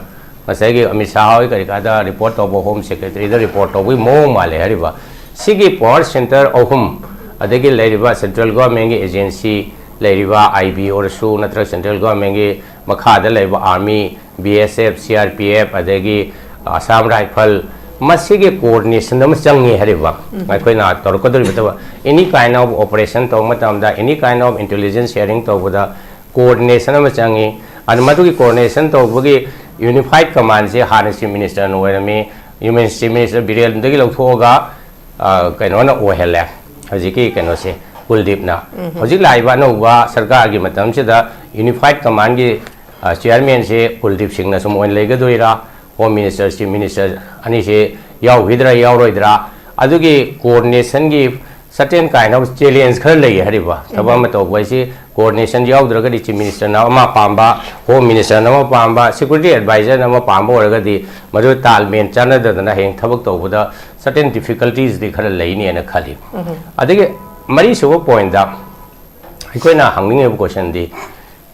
ꯉꯁꯥꯏꯒꯤ ꯑꯃꯤꯠ ꯁꯥꯍ ꯍꯣꯏ ꯀꯔꯤ ꯀꯥꯗ ꯔꯤꯄꯣꯔꯠ ꯇꯧꯕ, ꯍꯣꯝ ꯁꯦꯀ꯭ꯔꯦꯇꯔꯤꯗ ꯔꯤꯄꯣꯔꯠ ꯇꯧꯕꯒꯤ ꯃꯑꯣꯡ ꯃꯥꯜꯂꯦ ꯍꯥꯏꯔꯤꯕ꯫ ꯁꯤꯒꯤ ꯄꯋꯥꯔ ꯁꯦꯟꯇꯔ ꯑꯍꯨꯝ, ꯑꯗꯒꯤ ꯂꯩꯔꯤꯕ ꯁꯦꯟꯇ꯭ꯔꯦꯜ ꯒꯣꯔꯃꯦꯟꯒꯤ ꯑꯦꯖꯦꯟꯁꯤ ꯂꯩꯔꯤꯕ ꯑꯥꯏ ꯕꯤ ꯑꯣꯏꯔꯁꯨ, ꯅꯠꯇ꯭ꯔꯒ ꯁꯦꯟꯇ꯭ꯔꯦꯜ ꯒꯣꯔꯃꯦꯟꯒꯤ ꯃꯈꯥꯗ ꯂꯩꯕ army, B S F, C R P F, ꯑꯗꯒꯤ ꯑꯁꯥꯝ ꯔꯥꯏꯐꯜ, ꯃꯁꯤꯒꯤ coordination ꯑꯃ ꯆꯪꯉꯤ ꯍꯥꯏꯔꯤꯕ꯫ ꯑꯩꯈꯣꯏꯅ ꯇꯧꯔꯛꯀꯗꯧꯔꯤꯕ ꯊꯕꯛ, any kind of operation ꯇꯧꯕ ꯃꯇꯝꯗ, any kind of intelligence sharing ꯇꯧꯕꯗ coordination ꯑꯃ ꯆꯪꯉꯤ꯫ ꯑꯗꯨ ꯃꯗꯨꯒꯤ coordination ꯇꯧꯕꯒꯤ unified commandꯁꯦ ꯍꯥꯟꯅ Chief Ministerꯅ ꯑꯣꯏꯔꯝꯃꯤ, Chief Minister ꯕꯤꯔꯦꯟꯗꯒꯤ ꯂꯧꯊꯣꯛꯑꯒ, ꯑ, ꯀꯩꯅꯣꯅ ꯑꯣꯏꯍꯜꯂꯦ ꯍꯧꯖꯤꯛꯀꯤ ꯀꯩꯅꯣꯁꯦ, ꯀꯨꯜꯗꯤꯞꯅ꯫ ꯍꯧꯖꯤꯛ ꯂꯥꯛꯏꯕ ꯑꯅꯧꯕ ꯁꯔꯀꯥꯔꯒꯤ ꯃꯇꯝꯁꯤꯗ unified commandꯒꯤ, ꯑ, chairmanꯁꯦ ꯀꯨꯜꯗꯤꯞ ꯁꯤꯡꯅ ꯁꯨꯝ ꯑꯣꯏꯅ ꯂꯩꯒꯗꯣꯏꯔꯥ? Home Minister, Chief Minister ꯑꯅꯤꯁꯦ ꯌꯥꯎꯈꯤꯗ꯭ꯔꯥ ꯌꯥꯎꯔꯣꯏꯗ꯭ꯔꯥ? ꯑꯗꯨꯒꯤ coordinationꯒꯤ certain kind of challenge ꯈꯔ ꯂꯩ ꯍꯥꯏꯔꯤꯕ꯫ ꯊꯕꯛ ꯑꯃ ꯇꯧꯕ ꯍꯥꯏꯁꯤ coordination ꯌꯥꯎꯗ꯭ꯔꯒꯗꯤ Chief Ministerꯅ ꯑꯃ ꯄꯥꯝꯕ, Home Ministerꯅ ꯑꯃ ꯄꯥꯝꯕ, Security Advisorꯅ ꯑꯃ ꯄꯥꯝꯕ ꯑꯣꯏꯔꯒꯗꯤ ꯃꯗꯨ ꯇꯥꯜꯃꯦꯟ ꯆꯥꯟꯅꯗꯗꯅ ꯍꯌꯦꯡ ꯊꯕꯛ ꯇꯧꯕꯗ certain difficultiesꯗꯤ ꯈꯔ ꯂꯩꯅꯦꯅ ꯈꯜꯂꯤ꯫ ꯑꯗꯒꯤ ꯃꯔꯤꯁꯨꯕ pointꯇ ꯑꯩꯈꯣꯏꯅ ꯍꯪꯅꯤꯡꯉꯤꯕ questionꯗꯤ,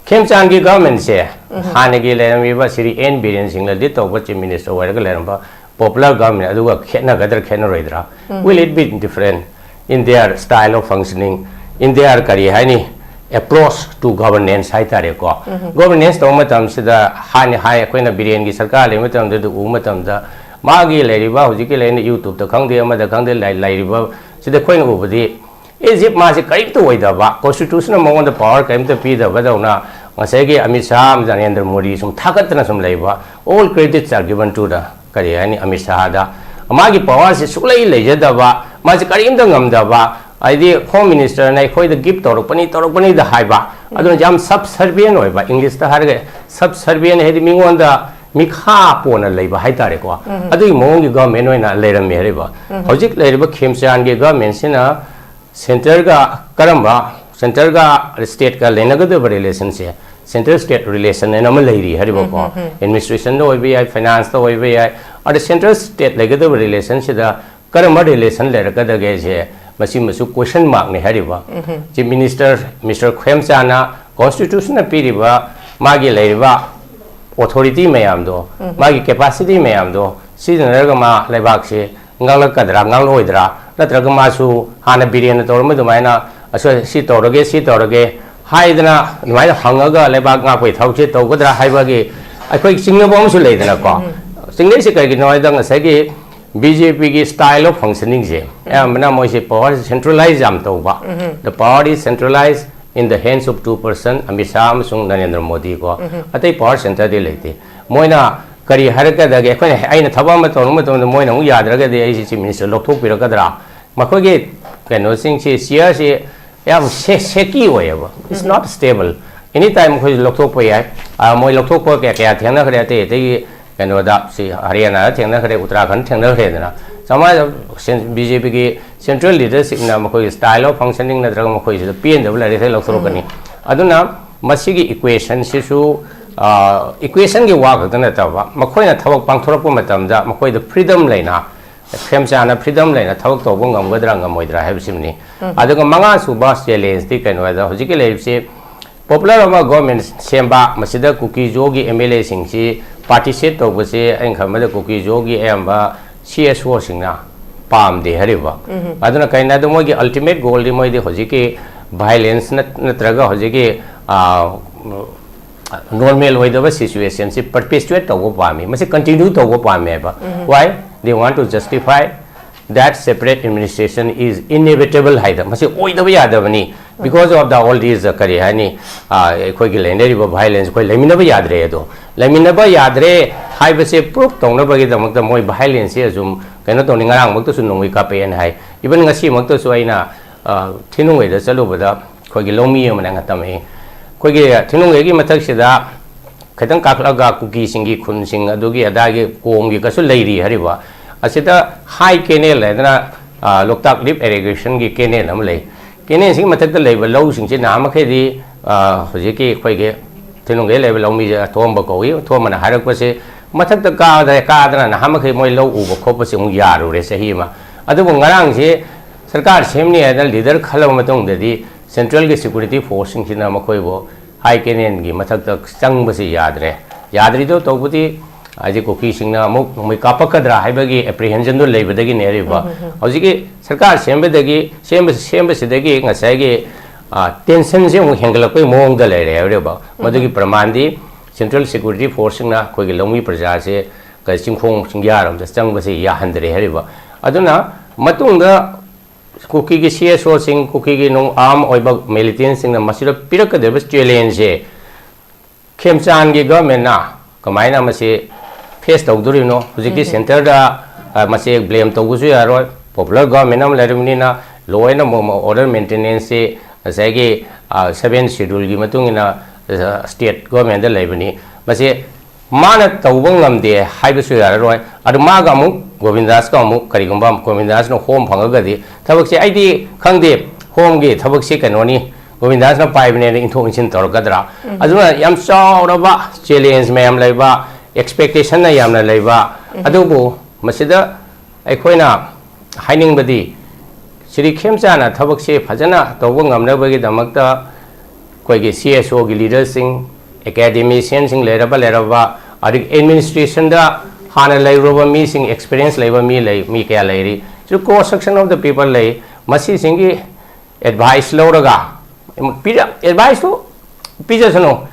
ꯈꯦꯝꯆꯥꯟꯒꯤ governmentꯁꯦ ꯍꯥꯟꯅꯒꯤ ꯂꯩꯔꯝꯃꯤꯕ ꯁ꯭ꯔꯤ ꯑꯦꯟ ꯕꯤꯔꯦꯟ ꯁꯤꯡꯅ lead ꯇꯧꯕ Chief Minister ꯑꯣꯏꯔꯒ ꯂꯩꯔꯝꯕ popular government ꯑꯗꯨꯒ ꯈꯦꯠꯅꯒꯗ꯭ꯔꯥ ꯈꯦꯠꯅꯔꯣꯏꯗ꯭ꯔꯥ? Will it be different in their style of functioning, in their ꯀꯔꯤ ꯍꯥꯏꯅꯤ, approach to governance ꯍꯥꯏꯇꯥꯔꯦꯀꯣ? Governance ꯇꯧꯕ ꯃꯇꯝꯁꯤꯗ ꯍꯥꯟꯅ ꯍꯥꯏ, ꯑꯩꯈꯣꯏꯅ ꯕꯤꯔꯦꯟꯒꯤ ꯁꯔꯀꯥꯔ ꯂꯩꯕ ꯃꯇꯝꯗ ꯑꯗꯨ ꯎꯕ ꯃꯇꯝꯗ ꯃꯥꯒꯤ ꯂꯩꯔꯤꯕ ꯍꯧꯖꯤꯛꯀꯤ ꯂꯩꯔꯤꯕ YouTubeꯇ ꯈꯪꯗꯦ ꯑꯃꯗ ꯈꯪꯗꯦ ꯂꯩ-, ꯂꯩꯔꯤꯕ ꯁꯤꯗ ꯑꯩꯈꯣꯏꯅ ꯎꯕꯗꯤ As if ꯃꯥꯁꯦ ꯀꯔꯤꯝꯇ ꯑꯣꯏꯗꯕ, constitutionꯅ ꯃꯉꯣꯟꯗ power ꯀꯔꯤꯝꯇ ꯄꯤꯗꯕꯗꯧꯅ ꯉꯁꯥꯏꯒꯤ ꯑꯃꯤꯠ ꯁꯥꯍ, ꯅꯔꯦꯟꯗ꯭ꯔ ꯃꯣꯗꯤ ꯁꯨꯝ ꯊꯥꯒꯠꯇꯅ ꯁꯨꯝ ꯂꯩꯕ, all credits are given to the, ꯀꯔꯤ ꯍꯥꯏꯅꯤ, ꯑꯃꯤꯠ ꯁꯥꯍꯗ꯫ ꯃꯥꯒꯤ powerꯁꯦ ꯁꯨꯛꯂꯩ ꯂꯩꯖꯗꯕ, ꯃꯥꯁꯦ ꯀꯔꯤꯝꯇ ꯉꯝꯗꯕ, ꯍꯥꯏꯗꯤ Home Ministerꯅ ꯑꯩꯈꯣꯏꯗ give ꯇꯧꯔꯛꯄꯅꯤ, ꯇꯧꯔꯛꯄꯅꯤꯗ ꯍꯥꯏꯕ, ꯑꯗꯨꯅ ꯌꯥꯝ subservient ꯑꯣꯏꯕ, Englishꯇ ꯍꯥꯏꯔꯒ subservient ꯍꯥꯏꯗꯤ ꯃꯤꯉꯣꯟꯗ ꯃꯤꯈꯥ ꯄꯣꯟꯅ ꯂꯩꯕ ꯍꯥꯏꯇꯥꯔꯦꯀꯣ꯫ ꯑꯗꯨꯒꯤ ꯃꯑꯣꯡꯒꯤ government ꯑꯣꯏꯅ ꯂꯩꯔꯝꯃꯦ ꯍꯥꯏꯔꯤꯕ꯫ ꯍꯧꯖꯤꯛ ꯂꯩꯔꯤꯕ ꯈꯦꯝꯆꯥꯟꯒꯤ governmentꯁꯤꯅ centreꯒ ꯀꯔꯝꯕ, centreꯒ stateꯀ ꯂꯩꯅꯒꯗꯕ relationꯁꯦ, centre state relation ꯍꯥꯏꯅ ꯑꯃ ꯂꯩꯔꯤ ꯍꯥꯏꯔꯤꯕꯀꯣ꯫ Administrationꯗ ꯑꯣꯏꯕ ꯌꯥꯏ, financeꯇ ꯑꯣꯏꯕ ꯌꯥꯏ, ꯑꯗ centre state ꯂꯩꯒꯗꯕ relationꯁꯤꯗ ꯀꯔꯝꯕ relation ꯂꯩꯔꯛꯀꯗꯒꯦꯁꯦ, ꯃꯁꯤꯃꯁꯨ question markꯅꯤ ꯍꯥꯏꯔꯤꯕ꯫ Chief Minister Mister ꯈꯦꯝꯆꯥꯟꯅ constitutionꯅ ꯄꯤꯔꯤꯕ ꯃꯥꯒꯤ ꯂꯩꯔꯤꯕ authority ꯃꯌꯥꯝꯗꯣ, ꯃꯥꯒꯤ capacity ꯃꯌꯥꯝꯗꯣ ꯁꯤꯖꯤꯟꯅꯔꯒ ꯃꯥ ꯂꯩꯕꯥꯛꯁꯦ ꯉꯥꯛꯂꯛꯀꯗ꯭ꯔꯥ, ꯉꯥꯛꯂꯛꯑꯣꯏꯗ꯭ꯔꯥ? ꯅꯠꯇ꯭ꯔꯒ ꯃꯥꯁꯨ ꯍꯥꯟꯅ ꯕꯤꯔꯦꯟꯅ ꯇꯧꯔꯝꯕ ꯑꯗꯨꯃꯥꯏꯅ, "ꯑꯁ, ꯁꯤ ꯇꯧꯔꯒꯦ, ꯁꯤ ꯇꯧꯔꯒꯦ" ꯍꯥꯏꯗꯅ ꯑꯗꯨꯃꯥꯏꯅ ꯍꯪꯉꯒ ꯂꯩꯕꯥꯛ ꯉꯥꯛꯄꯒꯤ ꯊꯕꯛꯁꯦ ꯇꯧꯒꯗ꯭ꯔꯥ ꯍꯥꯏꯕꯒꯤ ꯑꯩꯈꯣꯏ ꯆꯤꯡꯅꯕ ꯑꯃꯁꯨ ꯂꯩꯗꯅꯀꯣ꯫ ꯆꯤꯡꯅꯔꯤꯁꯦ ꯀꯩꯒꯤꯅꯣ ꯍꯥꯏꯗ ꯉꯁꯥꯏꯒꯤ ꯕꯤ ꯖꯦ ꯄꯤꯒꯤ style of functioning ꯁꯦ ꯑꯌꯥꯝꯕꯅ ꯃꯣꯏꯁꯦ power centralize ꯌꯥꯝ ꯇꯧꯕ꯫ The power is centralized in the hands of two person, Amit Shah ꯑꯃꯁꯨꯡ ꯅꯔꯦꯟꯗ꯭ꯔ ꯃꯣꯗꯤ ꯀꯣ꯫ ꯑꯇꯩ power centre ꯗꯤ ꯂꯩꯇꯦ꯫ ꯃꯣꯏꯅ ꯀꯔꯤ ꯍꯥꯏꯔꯛꯀꯗꯒꯦ? ꯑꯩꯈꯣꯏꯅ, ꯑꯩꯅ ꯊꯕꯛ ꯑꯃ ꯇꯧꯔꯨꯕ ꯃꯇꯝꯗ ꯃꯣꯏꯅ ꯑꯃꯨꯛ ꯌꯥꯗ꯭ꯔꯒꯗꯤ ꯑꯩꯁꯦ chief minister ꯂꯧꯊꯣꯛꯄꯤꯔꯛꯀꯗ꯭ꯔꯥ? ꯃꯈꯣꯏꯒꯤ ꯀꯩꯅꯣꯁꯤꯡꯁꯤ, chair ꯁꯤ ꯌꯥꯝ shaky ꯑꯣꯏꯌꯦꯕ꯫ It's not stable. Any time ꯃꯈꯣꯏꯁꯨ ꯂꯧꯊꯣꯛꯄ ꯌꯥꯏ꯫ ꯑ, ꯃꯣꯏ ꯂꯧꯊꯣꯛꯄ ꯀꯌꯥ ꯀꯌꯥ ꯊꯦꯡꯅꯈ꯭ꯔꯦ ꯑꯇꯩ ꯑꯇꯩꯒꯤ ꯀꯩꯅꯣꯗ꯫ ꯁꯤ ꯍꯔꯤꯌꯥꯅꯥꯗ ꯊꯦꯡꯅꯈ꯭ꯔꯦ, ꯎꯠꯇꯔꯥꯈꯟꯗ ꯊꯦꯡꯅꯈ꯭ꯔꯦꯗꯅ꯫ ꯆꯞ ꯃꯥꯟꯅꯅ ꯁꯦꯟ-, ꯕꯤ ꯖꯦ ꯄꯤꯒꯤ central leadership ꯅ ꯃꯈꯣꯏꯒꯤ style of functioning ꯅꯠꯇ꯭ꯔꯒ ꯃꯈꯣꯏꯁꯤꯗ ꯄꯦꯟꯗꯕ ꯂꯩꯔꯦ, ꯂꯧꯊꯣꯔꯛꯀꯅꯤ꯫ ꯑꯗꯨꯅ ꯃꯁꯤꯒꯤ equation ꯁꯤꯁꯨ, ꯑ, equation ꯒꯤ ꯋꯥ ꯈꯛꯇ ꯅꯠꯇꯕ, ꯃꯈꯣꯏꯅ ꯊꯕꯛ ꯄꯥꯡꯊꯣꯔꯛꯄ ꯃꯇꯝꯗ ꯃꯈꯣꯏꯗ freedom ꯂꯩꯅ, ꯈꯦꯝꯆꯥꯅ freedom ꯂꯩꯅ ꯊꯕꯛ ꯇꯧꯕ ꯉꯝꯒꯗ꯭ꯔꯥ ꯉꯝꯃꯣꯏꯗ꯭ꯔꯥ ꯍꯥꯏꯕꯁꯤꯃꯅꯤ꯫ ꯑꯗꯨꯒ ꯃꯉꯥꯁꯨꯕ challenge ꯇꯤ ꯀꯩꯅꯣ ꯍꯥꯏꯗ, ꯍꯧꯖꯤꯛꯀꯤ ꯂꯩꯔꯤꯕꯁꯤ popular ꯑꯃ government ꯁꯦꯝꯕ, ꯃꯁꯤꯗ ꯀꯨꯀꯤ ꯖꯣꯒꯤ M L A ꯁꯤꯡꯁꯤ participate ꯇꯧꯕꯁꯦ ꯑꯩꯅ ꯈꯟꯕꯗ ꯀꯨꯀꯤ ꯖꯣꯒꯤ ꯑꯌꯥꯝꯕ C S O ꯁꯤꯡꯅ ꯄꯥꯝꯗꯦ ꯍꯥꯏꯔꯤꯕ꯫ ꯑꯗꯨꯅ ꯀꯩꯅꯣ ꯍꯥꯏꯗ, ꯃꯣꯏꯒꯤ ultimate goal ꯗꯤ ꯃꯣꯏꯗꯤ ꯍꯧꯖꯤꯛꯀꯤ violence ꯅꯠ-, ꯅꯠꯇ꯭ꯔꯒ ꯍꯧꯖꯤꯛꯀꯤ, ꯑ, normal ꯑꯣꯏꯗꯕ situation ꯁꯤ perpetuate ꯇꯧꯕ ꯄꯥꯝꯃꯤ, ꯃꯁꯤ continue ꯇꯧꯕ ꯄꯥꯝꯃꯦꯕ꯫ Why? They want to justify that separate administration is inevitable ꯍꯥꯏꯗ, ꯃꯁꯤ ꯑꯣꯏꯗꯕ ꯌꯥꯗꯕꯅꯤ꯫ Because of the all these, uh, ꯀꯔꯤ ꯍꯥꯏꯅꯤ, ꯑ, ꯑꯩꯈꯣꯏꯒꯤ ꯂꯩꯅꯔꯤꯕ violence, ꯑꯩꯈꯣꯏ ꯂꯩꯃꯤꯟꯅꯕ ꯌꯥꯗ꯭ꯔꯦ꯫ ꯑꯗꯣ ꯂꯩꯃꯤꯟꯅꯕ ꯌꯥꯗ꯭ꯔꯦ ꯍꯥꯏꯕꯁꯦ prove ꯇꯧꯅꯕꯒꯤꯗꯃꯛꯇ ꯃꯣꯏ violence ꯁꯦ ꯑꯁꯨꯝ ꯀꯩꯅꯣ ꯇꯧꯅꯤ꯫ ꯉꯔꯥꯡꯃꯛꯇꯁꯨ ꯅꯣꯡꯃꯩ ꯀꯥꯞꯄꯛꯑꯦꯅ ꯍꯥꯏ꯫ Even ꯉꯁꯤꯃꯛꯇꯁꯨ ꯑꯩꯅ, ꯑ, ꯊꯤꯅꯨꯡꯒꯩꯗ ꯆꯠꯂꯨꯕꯗ ꯑꯩꯈꯣꯏꯒꯤ ꯂꯧꯃꯤ ꯑꯃꯅ ꯇꯝꯃꯛꯏ꯫ ꯑꯩꯈꯣꯏꯒꯤ ꯊꯤꯅꯨꯡꯒꯩꯒꯤ ꯃꯊꯛꯁꯤꯗ ꯈꯤꯇꯪ ꯀꯥꯈꯠꯂꯒ ꯀꯨꯀꯤꯁꯤꯡꯒꯤ ꯈꯨꯟꯁꯤꯡ ꯑꯗꯨꯒꯤ ꯑꯗꯥꯒꯤ ꯀꯣꯝꯒꯤ ꯀꯁꯨ ꯂꯩꯔꯤ ꯍꯥꯏꯔꯤꯕ꯫ ꯑꯁꯤꯗ high canal ꯍꯥꯏꯗꯅ, ꯑ, ꯂꯣꯛꯇꯥꯛ lift irrigation ꯒꯤ canal ꯑꯃ ꯂꯩ꯫ Canal ꯁꯤꯒꯤ ꯃꯊꯛꯇ ꯂꯩꯕ ꯂꯧꯁꯤꯡꯁꯤ ꯅꯍꯥꯟ ꯃꯈꯩꯗꯤ, ꯑ, ꯍꯧꯖꯤꯛꯀꯤ ꯑꯩꯈꯣꯏꯒꯤ ꯊꯤꯅꯨꯡꯒꯩ ꯂꯩꯕ ꯂꯧꯃꯤꯁꯦ ꯑꯊꯣꯝꯕ ꯀꯧꯏ꯫ ꯑꯊꯣꯝꯕꯅ ꯍꯥꯏꯔꯛꯄꯁꯦ, ꯃꯊꯛꯇ ꯀꯥꯗ꯭ꯔꯦ, ꯀꯥꯗꯅ ꯅꯍꯥꯟ ꯃꯈꯩ ꯃꯣꯏ ꯂꯧ ꯎꯕ ꯈꯣꯠꯄꯁꯦ ꯑꯃꯨꯛ ꯌꯥꯔꯨꯔꯦ ꯆꯍꯤ ꯑꯃ꯫ ꯑꯗꯨꯕꯨ ꯉꯔꯥꯡꯁꯦ ꯁꯔꯀꯥꯔ ꯁꯦꯝꯅꯤ ꯍꯥꯏꯗꯅ leader ꯈꯜꯂꯕ ꯃꯇꯨꯡꯗꯗꯤ central ꯒꯤ security force ꯁꯤꯡꯁꯤꯅ ꯃꯈꯣꯏꯕꯨ high canal ꯒꯤ ꯃꯊꯛꯇ ꯆꯪꯕꯁꯤ ꯌꯥꯗ꯭ꯔꯦ꯫ ꯌꯥꯗ꯭ꯔꯤꯗꯣ ꯇꯧꯕꯗꯤ ꯍꯥꯏꯗꯤ ꯀꯨꯀꯤꯁꯤꯡꯅ ꯑꯃꯨꯛ ꯅꯣꯡꯃꯩ ꯀꯥꯞꯄꯛꯀꯗ꯭ꯔꯥ ꯍꯥꯏꯕꯒꯤ apprehension ꯗꯣ ꯂꯩꯕꯗꯒꯤꯅꯦ ꯍꯥꯏꯔꯤꯕ꯫ ꯍꯧꯖꯤꯛꯀꯤ ꯁꯔꯀꯥꯔ ꯁꯦꯝꯕꯗꯒꯤ, ꯁꯦꯝꯕ-, ꯁꯦꯝꯕꯁꯤꯗꯒꯤ ꯉꯁꯥꯏꯒꯤ, ꯑ, tension ꯁꯦ ꯑꯃꯨꯛ ꯍꯦꯟꯒꯠꯂꯛꯄꯒꯤ ꯃꯑꯣꯡꯗ ꯂꯩꯔꯦ ꯍꯥꯏꯔꯤꯕ꯫ ꯃꯗꯨꯒꯤ ꯄ꯭ꯔꯃꯥꯟꯗꯤ central security force ꯁꯤꯡꯅ ꯑꯩꯈꯣꯏꯒꯤ ꯂꯧꯃꯤ ꯄ꯭ꯔꯖꯥꯁꯦ ꯀ- ꯆꯤꯡꯈꯣꯡ ꯆꯤꯡꯌꯥꯔꯣꯝꯗ ꯆꯪꯕꯁꯤ ꯌꯥꯍꯟꯗ꯭ꯔꯦ ꯍꯥꯏꯔꯤꯕ꯫ ꯑꯗꯨꯅ ꯃꯇꯨꯡꯗ ꯀꯨꯀꯤꯒꯤ ꯁꯤ ꯑꯦꯁ ꯑꯣꯁꯤꯡ, ꯀꯨꯀꯤꯒꯤ ꯅꯨꯡ ꯑꯥꯔꯝ ꯑꯣꯏꯕ ꯃꯤꯂꯤꯇꯦꯟꯁꯤꯡꯅ ꯃꯁꯤꯗ ꯄꯤꯔꯛꯀꯗꯧꯔꯤꯕ ꯆꯦꯂꯦꯟꯖꯁꯦ ꯈꯦꯝꯆꯥꯟꯒꯤ ꯒꯚꯔꯟꯃꯦꯟꯅ ꯀꯃꯥꯏꯅ ꯃꯁꯤ ꯐꯦꯁ ꯇꯧꯗꯣꯔꯤꯕꯅꯣ? ꯍꯧꯖꯤꯛꯇꯤ ꯁꯦꯟꯇꯔꯗ ꯃꯁꯤ ꯕ꯭ꯂꯦꯝ ꯇꯧꯕꯁꯨ ꯌꯥꯔꯣꯏ꯫ ꯄꯣꯄꯨꯂꯔ ꯒꯚꯔꯟꯃꯦꯟ ꯑꯃ ꯂꯩꯔꯕꯅꯤꯅ ꯂꯣ ꯑꯦꯟ ꯑꯣꯔꯗꯔ ꯃꯦꯟꯇꯦꯅꯦꯟꯁꯁꯤ ꯉꯁꯥꯏꯒꯤ ꯁꯚꯦꯟ ꯁꯦꯗꯨꯜꯒꯤ ꯃꯇꯨꯡ ꯏꯟꯅ ꯁ꯭ꯇꯦꯠ ꯒꯚꯔꯟꯃꯦꯟꯗ ꯂꯩꯕꯅꯤ꯫ ꯃꯁꯤ ꯃꯥꯅ ꯇꯧꯕ ꯉꯝꯗꯦ ꯍꯥꯏꯕꯁꯨ ꯌꯥꯔꯔꯣꯏ꯫ ꯑꯗꯨ ꯃꯥꯒ ꯑꯃꯨꯛ ꯒꯣꯕꯤꯟꯗꯥꯁꯀ ꯑꯃꯨꯛ ꯀꯔꯤꯒꯨꯝꯕ ꯒꯣꯕꯤꯟꯗꯥꯁꯅ ꯍꯣꯝ ꯐꯪꯉꯒꯗꯤ ꯊꯕꯛꯁꯦ, ꯑꯩꯗꯤ ꯈꯪꯗꯦ, ꯍꯣꯝꯒꯤ ꯊꯕꯛꯁꯤ ꯀꯩꯅꯣꯅꯤ, ꯒꯣꯕꯤꯟꯗꯥꯁꯅ ꯄꯥꯏꯕꯅꯦꯅ ꯏꯟꯊꯣꯛ ꯏꯟꯁꯤꯟ ꯇꯧꯔꯛꯀꯗ꯭ꯔꯥ? ꯑꯗꯨꯅ ꯌꯥꯝ ꯆꯥꯎꯔꯕ ꯆꯦꯂꯦꯟꯖ ꯃꯌꯥꯝ ꯂꯩꯕ, ꯑꯦꯛꯁꯄꯦꯛꯇꯦꯁꯟꯅ ꯌꯥꯝꯅ ꯂꯩꯕ꯫ ꯑꯗꯨꯕꯨ ꯃꯁꯤꯗ ꯑꯩꯈꯣꯏꯅ ꯍꯥꯏꯅꯤꯡꯕꯗꯤ ꯁ꯭ꯔꯤ ꯈꯦꯝꯆꯥꯟꯅ ꯊꯕꯛꯁꯤ ꯐꯖꯅ ꯇꯧꯕ ꯉꯝꯅꯕꯒꯤꯗꯃꯛꯇ ꯑꯩꯈꯣꯏꯒꯤ ꯁꯤ ꯑꯦꯁ ꯑꯣꯒꯤ ꯂꯤꯗꯔꯁꯤꯡ, ꯑꯦꯀꯥꯗꯦꯃꯤꯁꯤꯌꯟꯁꯤꯡ ꯂꯩꯔꯕ ꯂꯩꯔꯕ, ꯑꯗꯒꯤ ꯑꯦꯗꯃꯤꯅꯤꯁꯇ꯭ꯔꯦꯁꯟꯗ ꯍꯥꯟꯅ ꯂꯩꯔꯨꯔꯕ ꯃꯤꯁꯤꯡ, ꯑꯦꯛꯁꯄꯤꯔꯤꯌꯦꯟꯁ ꯂꯩꯕ ꯃꯤ ꯂꯩ, ꯃꯤ ꯀꯌꯥ ꯂꯩꯔꯤ꯫ ꯁꯤ cross section of the people ꯂꯩ꯫ ꯃꯁꯤꯁꯤꯡꯒꯤ ꯑꯦꯗꯚꯥꯏꯁ ꯂꯧꯔꯒ, ꯄꯤꯔ-, ꯑꯦꯗꯚꯥꯏꯁꯇꯨ ꯄꯤꯖꯁꯅꯨ,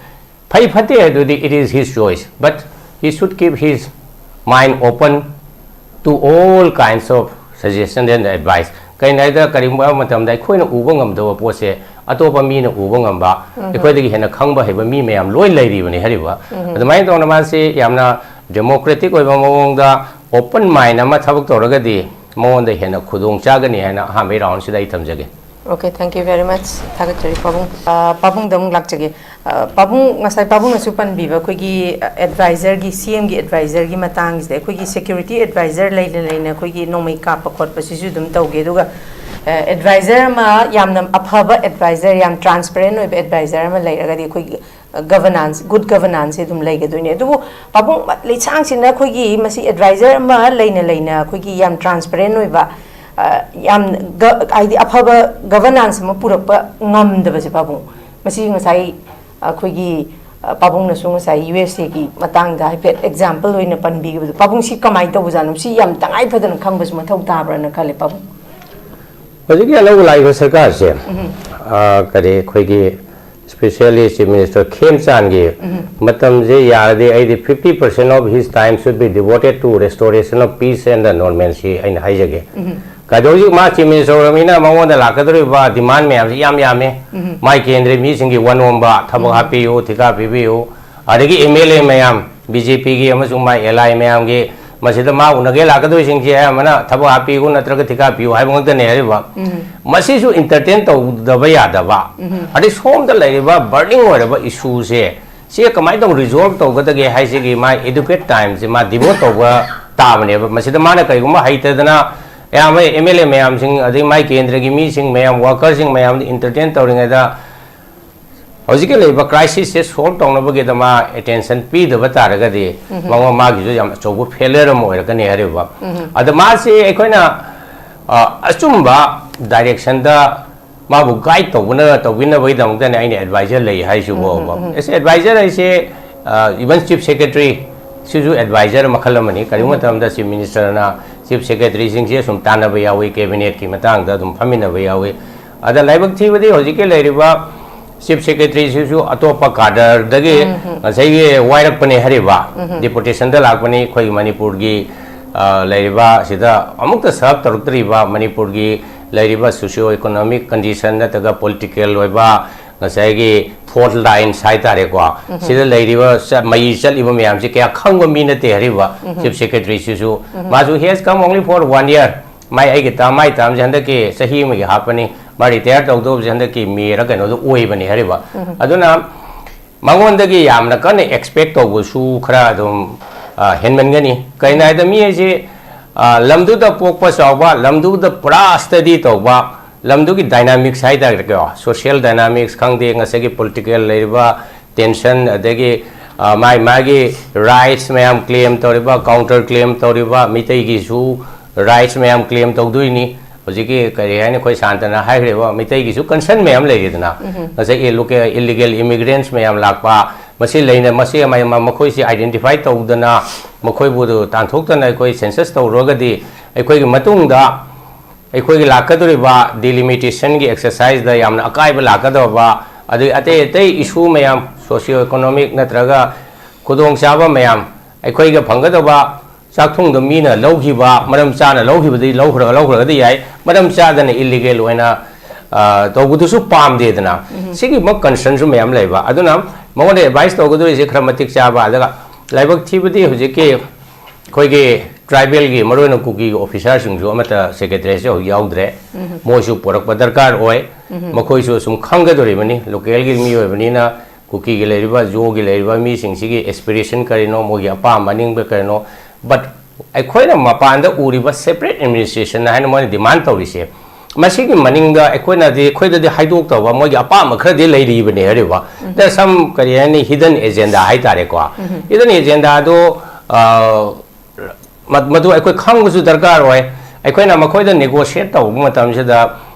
ꯐꯩ ꯐꯠꯇꯦ ꯍꯥꯏꯗꯨꯗꯤ it is his choice, but he should keep his mind open to all kinds of suggestion and advice. ꯀꯩꯅꯣ ꯍꯥꯏꯗ, ꯀꯔꯤꯒꯨꯝꯕ ꯃꯇꯝꯗ ꯑꯩꯈꯣꯏꯅ ꯎꯕ ꯉꯝꯗꯕ ꯄꯣꯠꯁꯦ ꯑꯇꯣꯞꯄ ꯃꯤꯅ ꯎꯕ ꯉꯝꯕ, ꯑꯩꯈꯣꯏꯗꯒꯤ ꯍꯦꯟꯅ ꯈꯪꯕ ꯍꯩꯕ ꯃꯤ ꯃꯌꯥꯝ ꯂꯣꯏ ꯂꯩꯔꯤꯕꯅꯤ ꯍꯥꯏꯔꯤꯕ꯫ ꯑꯗꯨꯃꯥꯏꯅ ꯇꯧꯅ ꯃꯥꯁꯤ ꯌꯥꯝꯅ ꯗꯦꯃꯣꯀ꯭ꯔꯦꯇꯤꯛ ꯑꯣꯏꯕ ꯃꯑꯣꯡꯗ ꯑꯣꯄꯟ ꯃꯥꯏꯟ ꯑꯃ ꯊꯕꯛ ꯇꯧꯔꯒꯗꯤ ꯃꯉꯣꯟꯗ ꯍꯦꯟꯅ ꯈꯨꯗꯣꯡ ꯆꯥꯒꯅꯤ ꯍꯥꯏꯅ ꯑꯍꯥꯟꯕꯒꯤ ꯔꯥꯎꯟꯁꯤꯗ ꯑꯩ ꯊꯝꯖꯒꯦ꯫ Okay, thank you very much. ꯊꯥꯒꯠꯆꯔꯤ ꯄꯥꯕꯨꯡ꯫ ꯑ, ꯄꯥꯕꯨꯡꯗ ꯑꯃꯨꯛ ꯂꯥꯛꯆꯒꯦ꯫ ꯑ, ꯄꯥꯕꯨꯡ, ꯉꯁꯥꯏ ꯄꯥꯕꯨꯡꯅꯁꯨ ꯄꯟꯕꯤꯕ ꯑꯩꯈꯣꯏꯒꯤ, ꯑ, ꯑꯦꯗꯚꯥꯏꯖꯔꯒꯤ, ꯁꯤ ꯑꯦꯝꯒꯤ ꯑꯦꯗꯚꯥꯏꯖꯔꯒꯤ ꯃꯇꯥꯡꯁꯤꯗ, ꯑꯩꯈꯣꯏꯒꯤ ꯁꯦꯀ꯭ꯌꯨꯔꯤꯇꯤ ꯑꯦꯗꯚꯥꯏꯖꯔ ꯂꯩꯅ ꯂꯩꯅ ꯑꯩꯈꯣꯏꯒꯤ ꯅꯣꯡꯃꯩ ꯀꯥꯞꯄ ꯈꯣꯠꯄꯁꯤꯁꯨ ꯑꯗꯨꯝ ꯇꯧꯒꯦ꯫ ꯑꯗꯨꯒ, ꯑ, ꯑꯦꯗꯚꯥꯏꯖꯔ ꯑꯃ, ꯌꯥꯝꯅ ꯑꯐꯕ ꯑꯦꯗꯚꯥꯏꯖꯔ, ꯌꯥꯝ ꯇ꯭ꯔꯥꯟꯁꯄꯦꯔꯦꯟ ꯑꯣꯏꯕ ꯑꯦꯗꯚꯥꯏꯖꯔ ꯑꯃ ꯂꯩꯔꯒꯗꯤ ꯑꯩꯈꯣꯏꯒꯤ ꯒꯚꯔꯅꯥꯟꯁ, ꯒꯨꯗ ꯒꯚꯔꯅꯥꯟꯁꯁꯦ ꯑꯗꯨꯝ ꯂꯩꯒꯗꯣꯏꯅꯦ꯫ ꯑꯗꯨꯕꯨ ꯄꯥꯕꯨꯡ, ꯂꯩꯁꯥꯡꯁꯤꯅ ꯑꯩꯈꯣꯏꯒꯤ ꯃꯁꯤ ꯑꯦꯗꯚꯥꯏꯖꯔ ꯑꯃ ꯂꯩꯅ ꯂꯩꯅ ꯑꯩꯈꯣꯏꯒꯤ ꯌꯥꯝ ꯇ꯭ꯔꯥꯟꯁꯄꯦꯔꯦꯟ ꯑꯣꯏꯕ, ꯑ, ꯌꯥꯝ ꯒ-, ꯍꯥꯏꯗꯤ ꯑꯐꯕ ꯒꯚꯔꯅꯥꯟꯁ ꯑꯃ ꯄꯨꯔꯛꯄ ꯉꯝꯗꯕꯁꯦ ꯄꯥꯕꯨꯡ, ꯃꯁꯤ ꯉꯁꯥꯏ ꯑꯩꯈꯣꯏꯒꯤ, ꯑ, ꯄꯥꯕꯨꯡꯅꯁꯨ ꯉꯁꯥꯏ ꯌꯨ ꯑꯦꯁ ꯑꯦꯒꯤ ꯃꯇꯥꯡꯗ ꯍꯥꯏꯐꯦꯠ ꯑꯦꯛꯖꯥꯝꯄꯜ ꯑꯣꯏꯅ ꯄꯟꯕꯤꯈꯤꯕꯗꯣ, ꯄꯥꯕꯨꯡ, ꯁꯤ ꯀꯃꯥꯏꯅ ꯇꯧꯕꯖꯥꯠꯅꯣ? ꯁꯤ ꯌꯥꯝ ꯇꯉꯥꯏ ꯐꯗꯅ ꯈꯪꯕꯁꯨ ꯃꯊꯧ ꯇꯥꯕ꯭ꯔꯅ ꯈꯜꯂꯦ ꯄꯥꯕꯨꯡ꯫ ꯍꯧꯖꯤꯛꯀꯤ ꯑꯅꯧꯕ ꯂꯥꯛꯏꯕ ꯁꯔꯀꯥꯔꯁꯦ, ꯑ, ꯀꯔꯤ, ꯑꯩꯈꯣꯏꯒꯤ Especially Chief Minister ꯈꯦꯝꯆꯥꯟꯒꯤ ꯃꯇꯝꯁꯦ ꯌꯥꯔꯗꯤ ꯑꯩꯗꯤ fifty percent of his time should be devoted to restoration of peace and the normalcy ꯑꯩꯅ ꯍꯥꯏꯖꯒꯦ꯫ ꯀꯩꯗꯧꯁꯤ ꯃꯥ Chief Minister ꯑꯣꯏꯔꯕꯅꯤꯅ ꯃꯉꯣꯟꯗ ꯂꯥꯛꯀꯗꯧꯔꯤꯕ demand ꯃꯌꯥꯝꯁꯤ ꯌꯥꯝ ꯌꯥꯝꯃꯦ꯫ ꯃꯥꯏ ꯀꯦꯟꯗ꯭ꯔꯒꯤ ꯃꯤꯁꯤꯡꯒꯤ ꯋꯥꯅꯣꯝꯕ, ꯊꯕꯛ ꯍꯥꯞꯄꯤꯌꯨ, ꯊꯤꯀꯥ ꯄꯤꯕꯤꯌꯨ, ꯑꯗꯒꯤ M L A ꯃꯌꯥꯝ, B J P ꯒꯤ ꯑꯃꯁꯨꯡ ꯃꯥꯏ ally ꯃꯌꯥꯝꯒꯤ, ꯃꯁꯤꯗ ꯃꯥ ꯎꯅꯒꯦ ꯂꯥꯛꯀꯗꯣꯏꯁꯤꯡꯁꯦ ꯑꯌꯥꯝꯕꯅ ꯊꯕꯛ ꯍꯥꯞꯄꯤꯌꯨ ꯅꯠꯇ꯭ꯔꯒ ꯊꯤꯀꯥ ꯄꯤꯌꯨ ꯍꯥꯏꯕ ꯉꯛꯇꯅꯦ ꯍꯥꯏꯔꯤꯕ꯫ ꯃꯁꯤꯁꯨ entertain ꯇꯧꯗꯕ ꯌꯥꯗꯕ꯫ ꯑꯗꯩ ꯁꯣꯝꯗ ꯂꯩꯔꯤꯕ burning ꯑꯣꯏꯔꯕ issue ꯁꯦ, ꯁꯤ ꯀꯃꯥꯏꯅ ꯇꯧ resolve ꯇꯧꯒꯗꯒꯦ ꯍꯥꯏꯁꯤꯒꯤ ꯃꯥ adequate time ꯁꯦ ꯃꯥ devote ꯇꯧꯕ ꯇꯥꯕꯅꯦꯕ꯫ ꯃꯁꯤꯗ ꯃꯥꯅ ꯀꯩꯒꯨꯝꯕ ꯍꯩꯇꯗꯅ ꯑꯌꯥꯝꯕ M L A ꯃꯌꯥꯝꯁꯤꯡ, ꯑꯗꯩ ꯃꯥꯏ ꯀꯦꯟꯗ꯭ꯔꯒꯤ ꯃꯤꯁꯤꯡ ꯃꯌꯥꯝ, worker ꯁꯤꯡ ꯃꯌꯥꯝꯗ entertain ꯇꯧꯔꯤꯉꯩꯗ ꯍꯧꯖꯤꯛꯀꯤ ꯂꯩꯔꯤꯕ crisis ꯁꯦ solve ꯇꯧꯅꯕꯒꯤꯗ ꯃꯥ attention ꯄꯤꯗꯕ ꯇꯥꯔꯒꯗꯤ ꯃꯉꯣꯟ, ꯃꯥꯒꯤꯁꯨ ꯌꯥꯝ ꯑꯆꯧꯕ failure ꯑꯃ ꯑꯣꯏꯔꯛꯀꯅꯤ ꯍꯥꯏꯔꯤꯕ꯫ ꯑꯗ ꯃꯥꯁꯦ ꯑꯩꯈꯣꯏꯅ, ꯑ, ꯑꯆꯨꯝꯕ direction ꯗ ꯃꯥꯕꯨ guide ꯇꯧꯕꯅ, ꯇꯧꯕꯤꯅꯕꯒꯤꯗꯃꯛꯇꯅꯦ ꯑꯩꯅ advisor ꯂꯩ ꯍꯥꯏꯁꯤꯕꯣꯕ꯫ As advisor ꯍꯥꯏꯁꯦ, ꯑ, even Chief Secretary ꯁꯤꯁꯨ advisor ꯃꯈꯜ ꯑꯃꯅꯤ꯫ ꯀꯔꯤꯒꯨꯝꯕ ꯃꯇꯝꯗ Chief Minister ꯅ Chief Secretary ꯁꯤꯡꯁꯦ ꯁꯨꯝ ꯇꯥꯟꯅꯕ ꯌꯥꯎꯏ, cabinet ꯀꯤ ꯃꯇꯥꯡꯗ ꯑꯗꯨꯝ ꯐꯝꯃꯤꯟꯅꯕ ꯌꯥꯎꯏ꯫ ꯑꯗ ꯂꯥꯏꯕꯛ ꯊꯤꯕꯗꯤ ꯍꯧꯖꯤꯛꯀꯤ ꯂꯩꯔꯤꯕ Chief Secretary ꯁꯤꯁꯨ ꯑꯇꯣꯞꯄ cadre ꯗꯒꯤ ꯉꯁꯥꯏꯒꯤ ꯋꯥꯏꯔꯛꯄꯅꯦ ꯍꯥꯏꯔꯤꯕ, deputation ꯗ ꯂꯥꯛꯄꯅꯤ꯫ ꯑꯩꯈꯣꯏꯒꯤ ꯃꯅꯤꯄꯨꯔꯒꯤ, ꯑ, ꯂꯩꯔꯤꯕ ꯁꯤꯗ ꯑꯃꯨꯛꯇ serve ꯇꯧꯔꯛꯇ꯭ꯔꯤꯕ ꯃꯅꯤꯄꯨꯔꯒꯤ ꯂꯩꯔꯤꯕ socio economic condition ꯅꯠꯇ꯭ꯔꯒ political ꯑꯣꯏꯕ ꯉꯁꯥꯏꯒꯤ fault lines ꯍꯥꯏꯇꯥꯔꯦꯀꯣ, ꯁꯤꯗ ꯂꯩꯔꯤꯕ ꯆ-, ꯃꯩ ꯆꯠꯂꯤꯕ ꯃꯌꯥꯝꯁꯤ ꯀꯌꯥ ꯈꯪꯕ ꯃꯤ ꯅꯠꯇꯦ ꯍꯥꯏꯔꯤꯕ Chief Secretary ꯁꯤꯁꯨ꯫ ꯃꯥꯁꯨ he has come only for one year꯫ ꯃꯥꯏ ꯑꯩꯒꯤ term, ꯃꯥꯏ term ꯁꯦ ꯍꯟꯗꯛꯀꯤ ꯆꯍꯤ ꯑꯃꯒꯤ ꯍꯥꯞꯄꯅꯤ꯫ ꯃꯥ retire ꯇꯧꯗꯧꯕꯁꯦ ꯍꯟꯗꯛꯀꯤ May ꯔ ꯀꯩꯅꯣꯗ ꯑꯣꯏꯕꯅꯤ ꯍꯥꯏꯔꯤꯕ꯫ ꯑꯗꯨꯅ ꯃꯉꯣꯟꯗꯒꯤ ꯌꯥꯝꯅ ꯀꯟꯅ expect ꯇꯧꯕꯁꯨ ꯈꯔ ꯑꯗꯨꯝ, ꯑ, ꯍꯦꯟꯃꯟꯒꯅꯤ꯫ ꯀꯩꯅꯣ ꯍꯥꯏꯗ ꯃꯤ ꯍꯥꯏꯁꯦ, ꯑ, ꯂꯝꯗꯨꯗ ꯄꯣꯛꯄ ꯆꯥꯎꯕ, ꯂꯝꯗꯨꯗ ꯄꯨꯔꯥ study ꯇꯧꯕ, ꯂꯝꯗꯨꯒꯤ dynamics ꯍꯥꯏꯇꯥꯔꯦꯀꯣ, social dynamics ꯈꯪꯗꯦ, ꯉꯁꯥꯏꯒꯤ political ꯂꯩꯔꯤꯕ tension, ꯑꯗꯒꯤ, ꯑ, ꯃꯥꯒꯤ, ꯃꯥꯒꯤ rights ꯃꯌꯥꯝ claim ꯇꯧꯔꯤꯕ, counter claim ꯇꯧꯔꯤꯕ, ꯃꯤꯇꯩꯒꯤꯁꯨ rights ꯃꯌꯥꯝ claim ꯇꯧꯗꯣꯏꯅꯤ꯫ ꯍꯧꯖꯤꯛꯀꯤ ꯀꯔꯤ ꯍꯥꯏꯅꯤ, ꯑꯩꯈꯣꯏ ꯁꯥꯟꯇꯅ ꯍꯥꯏꯈ꯭ꯔꯤꯕ ꯃꯤꯇꯩꯒꯤꯁꯨ concern ꯃꯌꯥꯝ ꯂꯩꯔꯤꯗꯅ, ꯉꯁꯥꯏꯒꯤ local illegal immigrants ꯃꯌꯥꯝ ꯂꯥꯛꯄ, ꯃꯁꯤ ꯂꯩꯅ-, ꯃꯁꯤ ꯃ-, ꯃ-, ꯃꯈꯣꯏꯁꯤ identify ꯇꯧꯗꯅ, ꯃꯈꯣꯏꯕꯨ ꯇꯥꯟꯊꯣꯛꯇꯅ ꯑꯩꯈꯣꯏ census ꯇꯧꯔꯨꯔꯒꯗꯤ ꯑꯩꯈꯣꯏꯒꯤ ꯃꯇꯨꯡꯗ ꯑꯩꯈꯣꯏꯒꯤ ꯂꯥꯛꯀꯗꯧꯔꯤꯕ delimitation ꯒꯤ exercise ꯗ ꯌꯥꯝꯅ ꯑꯀꯥꯏꯕ ꯂꯥꯛꯀꯗꯧꯔꯕ ꯑꯗꯩ ꯑꯇꯩ ꯑꯇꯩ ꯏꯁꯨ ꯃꯌꯥꯝ, ꯁꯣꯁꯤꯌꯣ ꯏꯀꯣꯅꯣꯃꯤꯛ ꯅꯠꯇ꯭ꯔꯒ ꯈꯨꯗꯣꯡꯆꯥꯕ ꯃꯌꯥꯝ, ꯑꯩꯈꯣꯏꯒ ꯐꯪꯒꯗꯕ ꯆꯥꯛꯊꯨꯡꯗꯣ ꯃꯤꯅ ꯂꯧꯈꯤꯕ, ꯃꯔꯝ ꯆꯥꯅ ꯂꯧꯈꯤꯕꯗꯤ ꯂꯧꯈ꯭ꯔꯒ, ꯂꯧꯈ꯭ꯔꯒꯗꯤ ꯌꯥꯏ, ꯃꯔꯝ ꯆꯥꯗꯅ ꯏꯂꯤꯒꯦꯜ ꯑꯣꯏꯅ, ꯑ, ꯇꯧꯕꯗꯨꯁꯨ ꯄꯥꯝꯗꯦꯗꯅ꯫ ꯁꯤꯒꯨꯝꯕ ꯀꯟꯁꯔꯟꯁꯨ ꯃꯌꯥꯝ ꯂꯩꯕ꯫ ꯑꯗꯨꯅ ꯃꯉꯣꯟꯗ ꯑꯦꯗꯚꯥꯏꯁ ꯇꯧꯒꯗꯧꯔꯤꯁꯦ ꯈꯔ ꯃꯇꯤꯛ ꯆꯥꯕ, ꯑꯗꯨꯒ ꯂꯥꯏꯕꯛ ꯊꯤꯕꯗꯤ ꯍꯧꯖꯤꯛꯀꯤ ꯑꯩꯈꯣꯏꯒꯤ ꯇ꯭ꯔꯥꯏꯕꯦꯜꯒꯤ, ꯃꯔꯨꯑꯣꯏꯅ ꯀꯨꯀꯤꯒꯤ ꯑꯣꯐꯤꯁꯥꯔꯁꯤꯡꯁꯨ ꯑꯃꯠꯇ ꯁꯦꯀ꯭ꯔꯦꯇꯔꯤꯌꯦꯠꯁꯦ ꯍꯧꯖꯤꯛ ꯌꯥꯎꯗ꯭ꯔꯦ꯫ ꯃꯣꯏꯁꯨ ꯄꯨꯔꯛꯄ ꯗꯔꯀꯥꯔ ꯑꯣꯏ꯫ ꯃꯈꯣꯏꯁꯨ ꯁꯨꯝ ꯈꯪꯒꯗꯧꯔꯤꯕꯅꯤ, ꯂꯣꯀꯦꯜꯒꯤ ꯃꯤ ꯑꯣꯏꯕꯅꯤꯅ ꯀꯨꯀꯤꯒꯤ ꯂꯩꯔꯤꯕ, ꯖꯣꯒꯤ ꯂꯩꯔꯤꯕ ꯃꯤꯁꯤꯡꯁꯤꯒꯤ ꯑꯦꯁꯄꯤꯔꯦꯁꯟ ꯀꯔꯤꯅꯣ, ꯃꯣꯏꯒꯤ ꯑꯄꯥꯝꯕ ꯑꯅꯤꯡꯕ ꯀꯔꯤꯅꯣ꯫ ꯕꯠ ꯑꯩꯈꯣꯏꯅ ꯃꯄꯥꯟꯗ ꯎꯔꯤꯕ ꯁꯦꯄꯔꯦꯠ ꯑꯦꯗꯃꯤꯅꯤꯁꯇ꯭ꯔꯦꯁꯟ ꯍꯥꯏꯅ ꯃꯣꯏꯅ ꯗꯤꯃꯥꯟ ꯇꯧꯔꯤꯁꯦ, ꯃꯁꯤꯒꯤ ꯃꯅꯤꯡꯗ ꯑꯩꯈꯣꯏꯅꯗꯤ, ꯑꯩꯈꯣꯏꯗꯗꯤ ꯍꯥꯏꯗꯣꯛꯇꯕ ꯃꯣꯏꯒꯤ ꯑꯄꯥꯝꯕ ꯈꯔꯗꯤ ꯂꯩꯔꯤꯕꯅꯦ ꯍꯥꯏꯔꯤꯕ꯫ There are some, ꯀꯔꯤ ꯍꯥꯏꯅꯤ, ꯍꯤꯗꯟ ꯑꯦꯖꯦꯟꯗꯥ ꯍꯥꯏꯇꯥꯔꯦꯀꯣ꯫ ꯍꯤꯗꯟ ꯑꯦꯖꯦꯟꯗꯥꯗꯣ, ꯑ, ꯃ-, ꯃꯗꯨ ꯑꯩꯈꯣꯏ ꯈꯪꯕꯁꯨ ꯗꯔꯀꯥꯔ ꯑꯣꯏ꯫ ꯑꯩꯈꯣꯏꯅ ꯃꯈꯣꯏꯗ ꯅꯦꯒꯣꯁꯤꯌꯦꯠ ꯇꯧꯕ ꯃꯇꯝꯁꯤꯗ,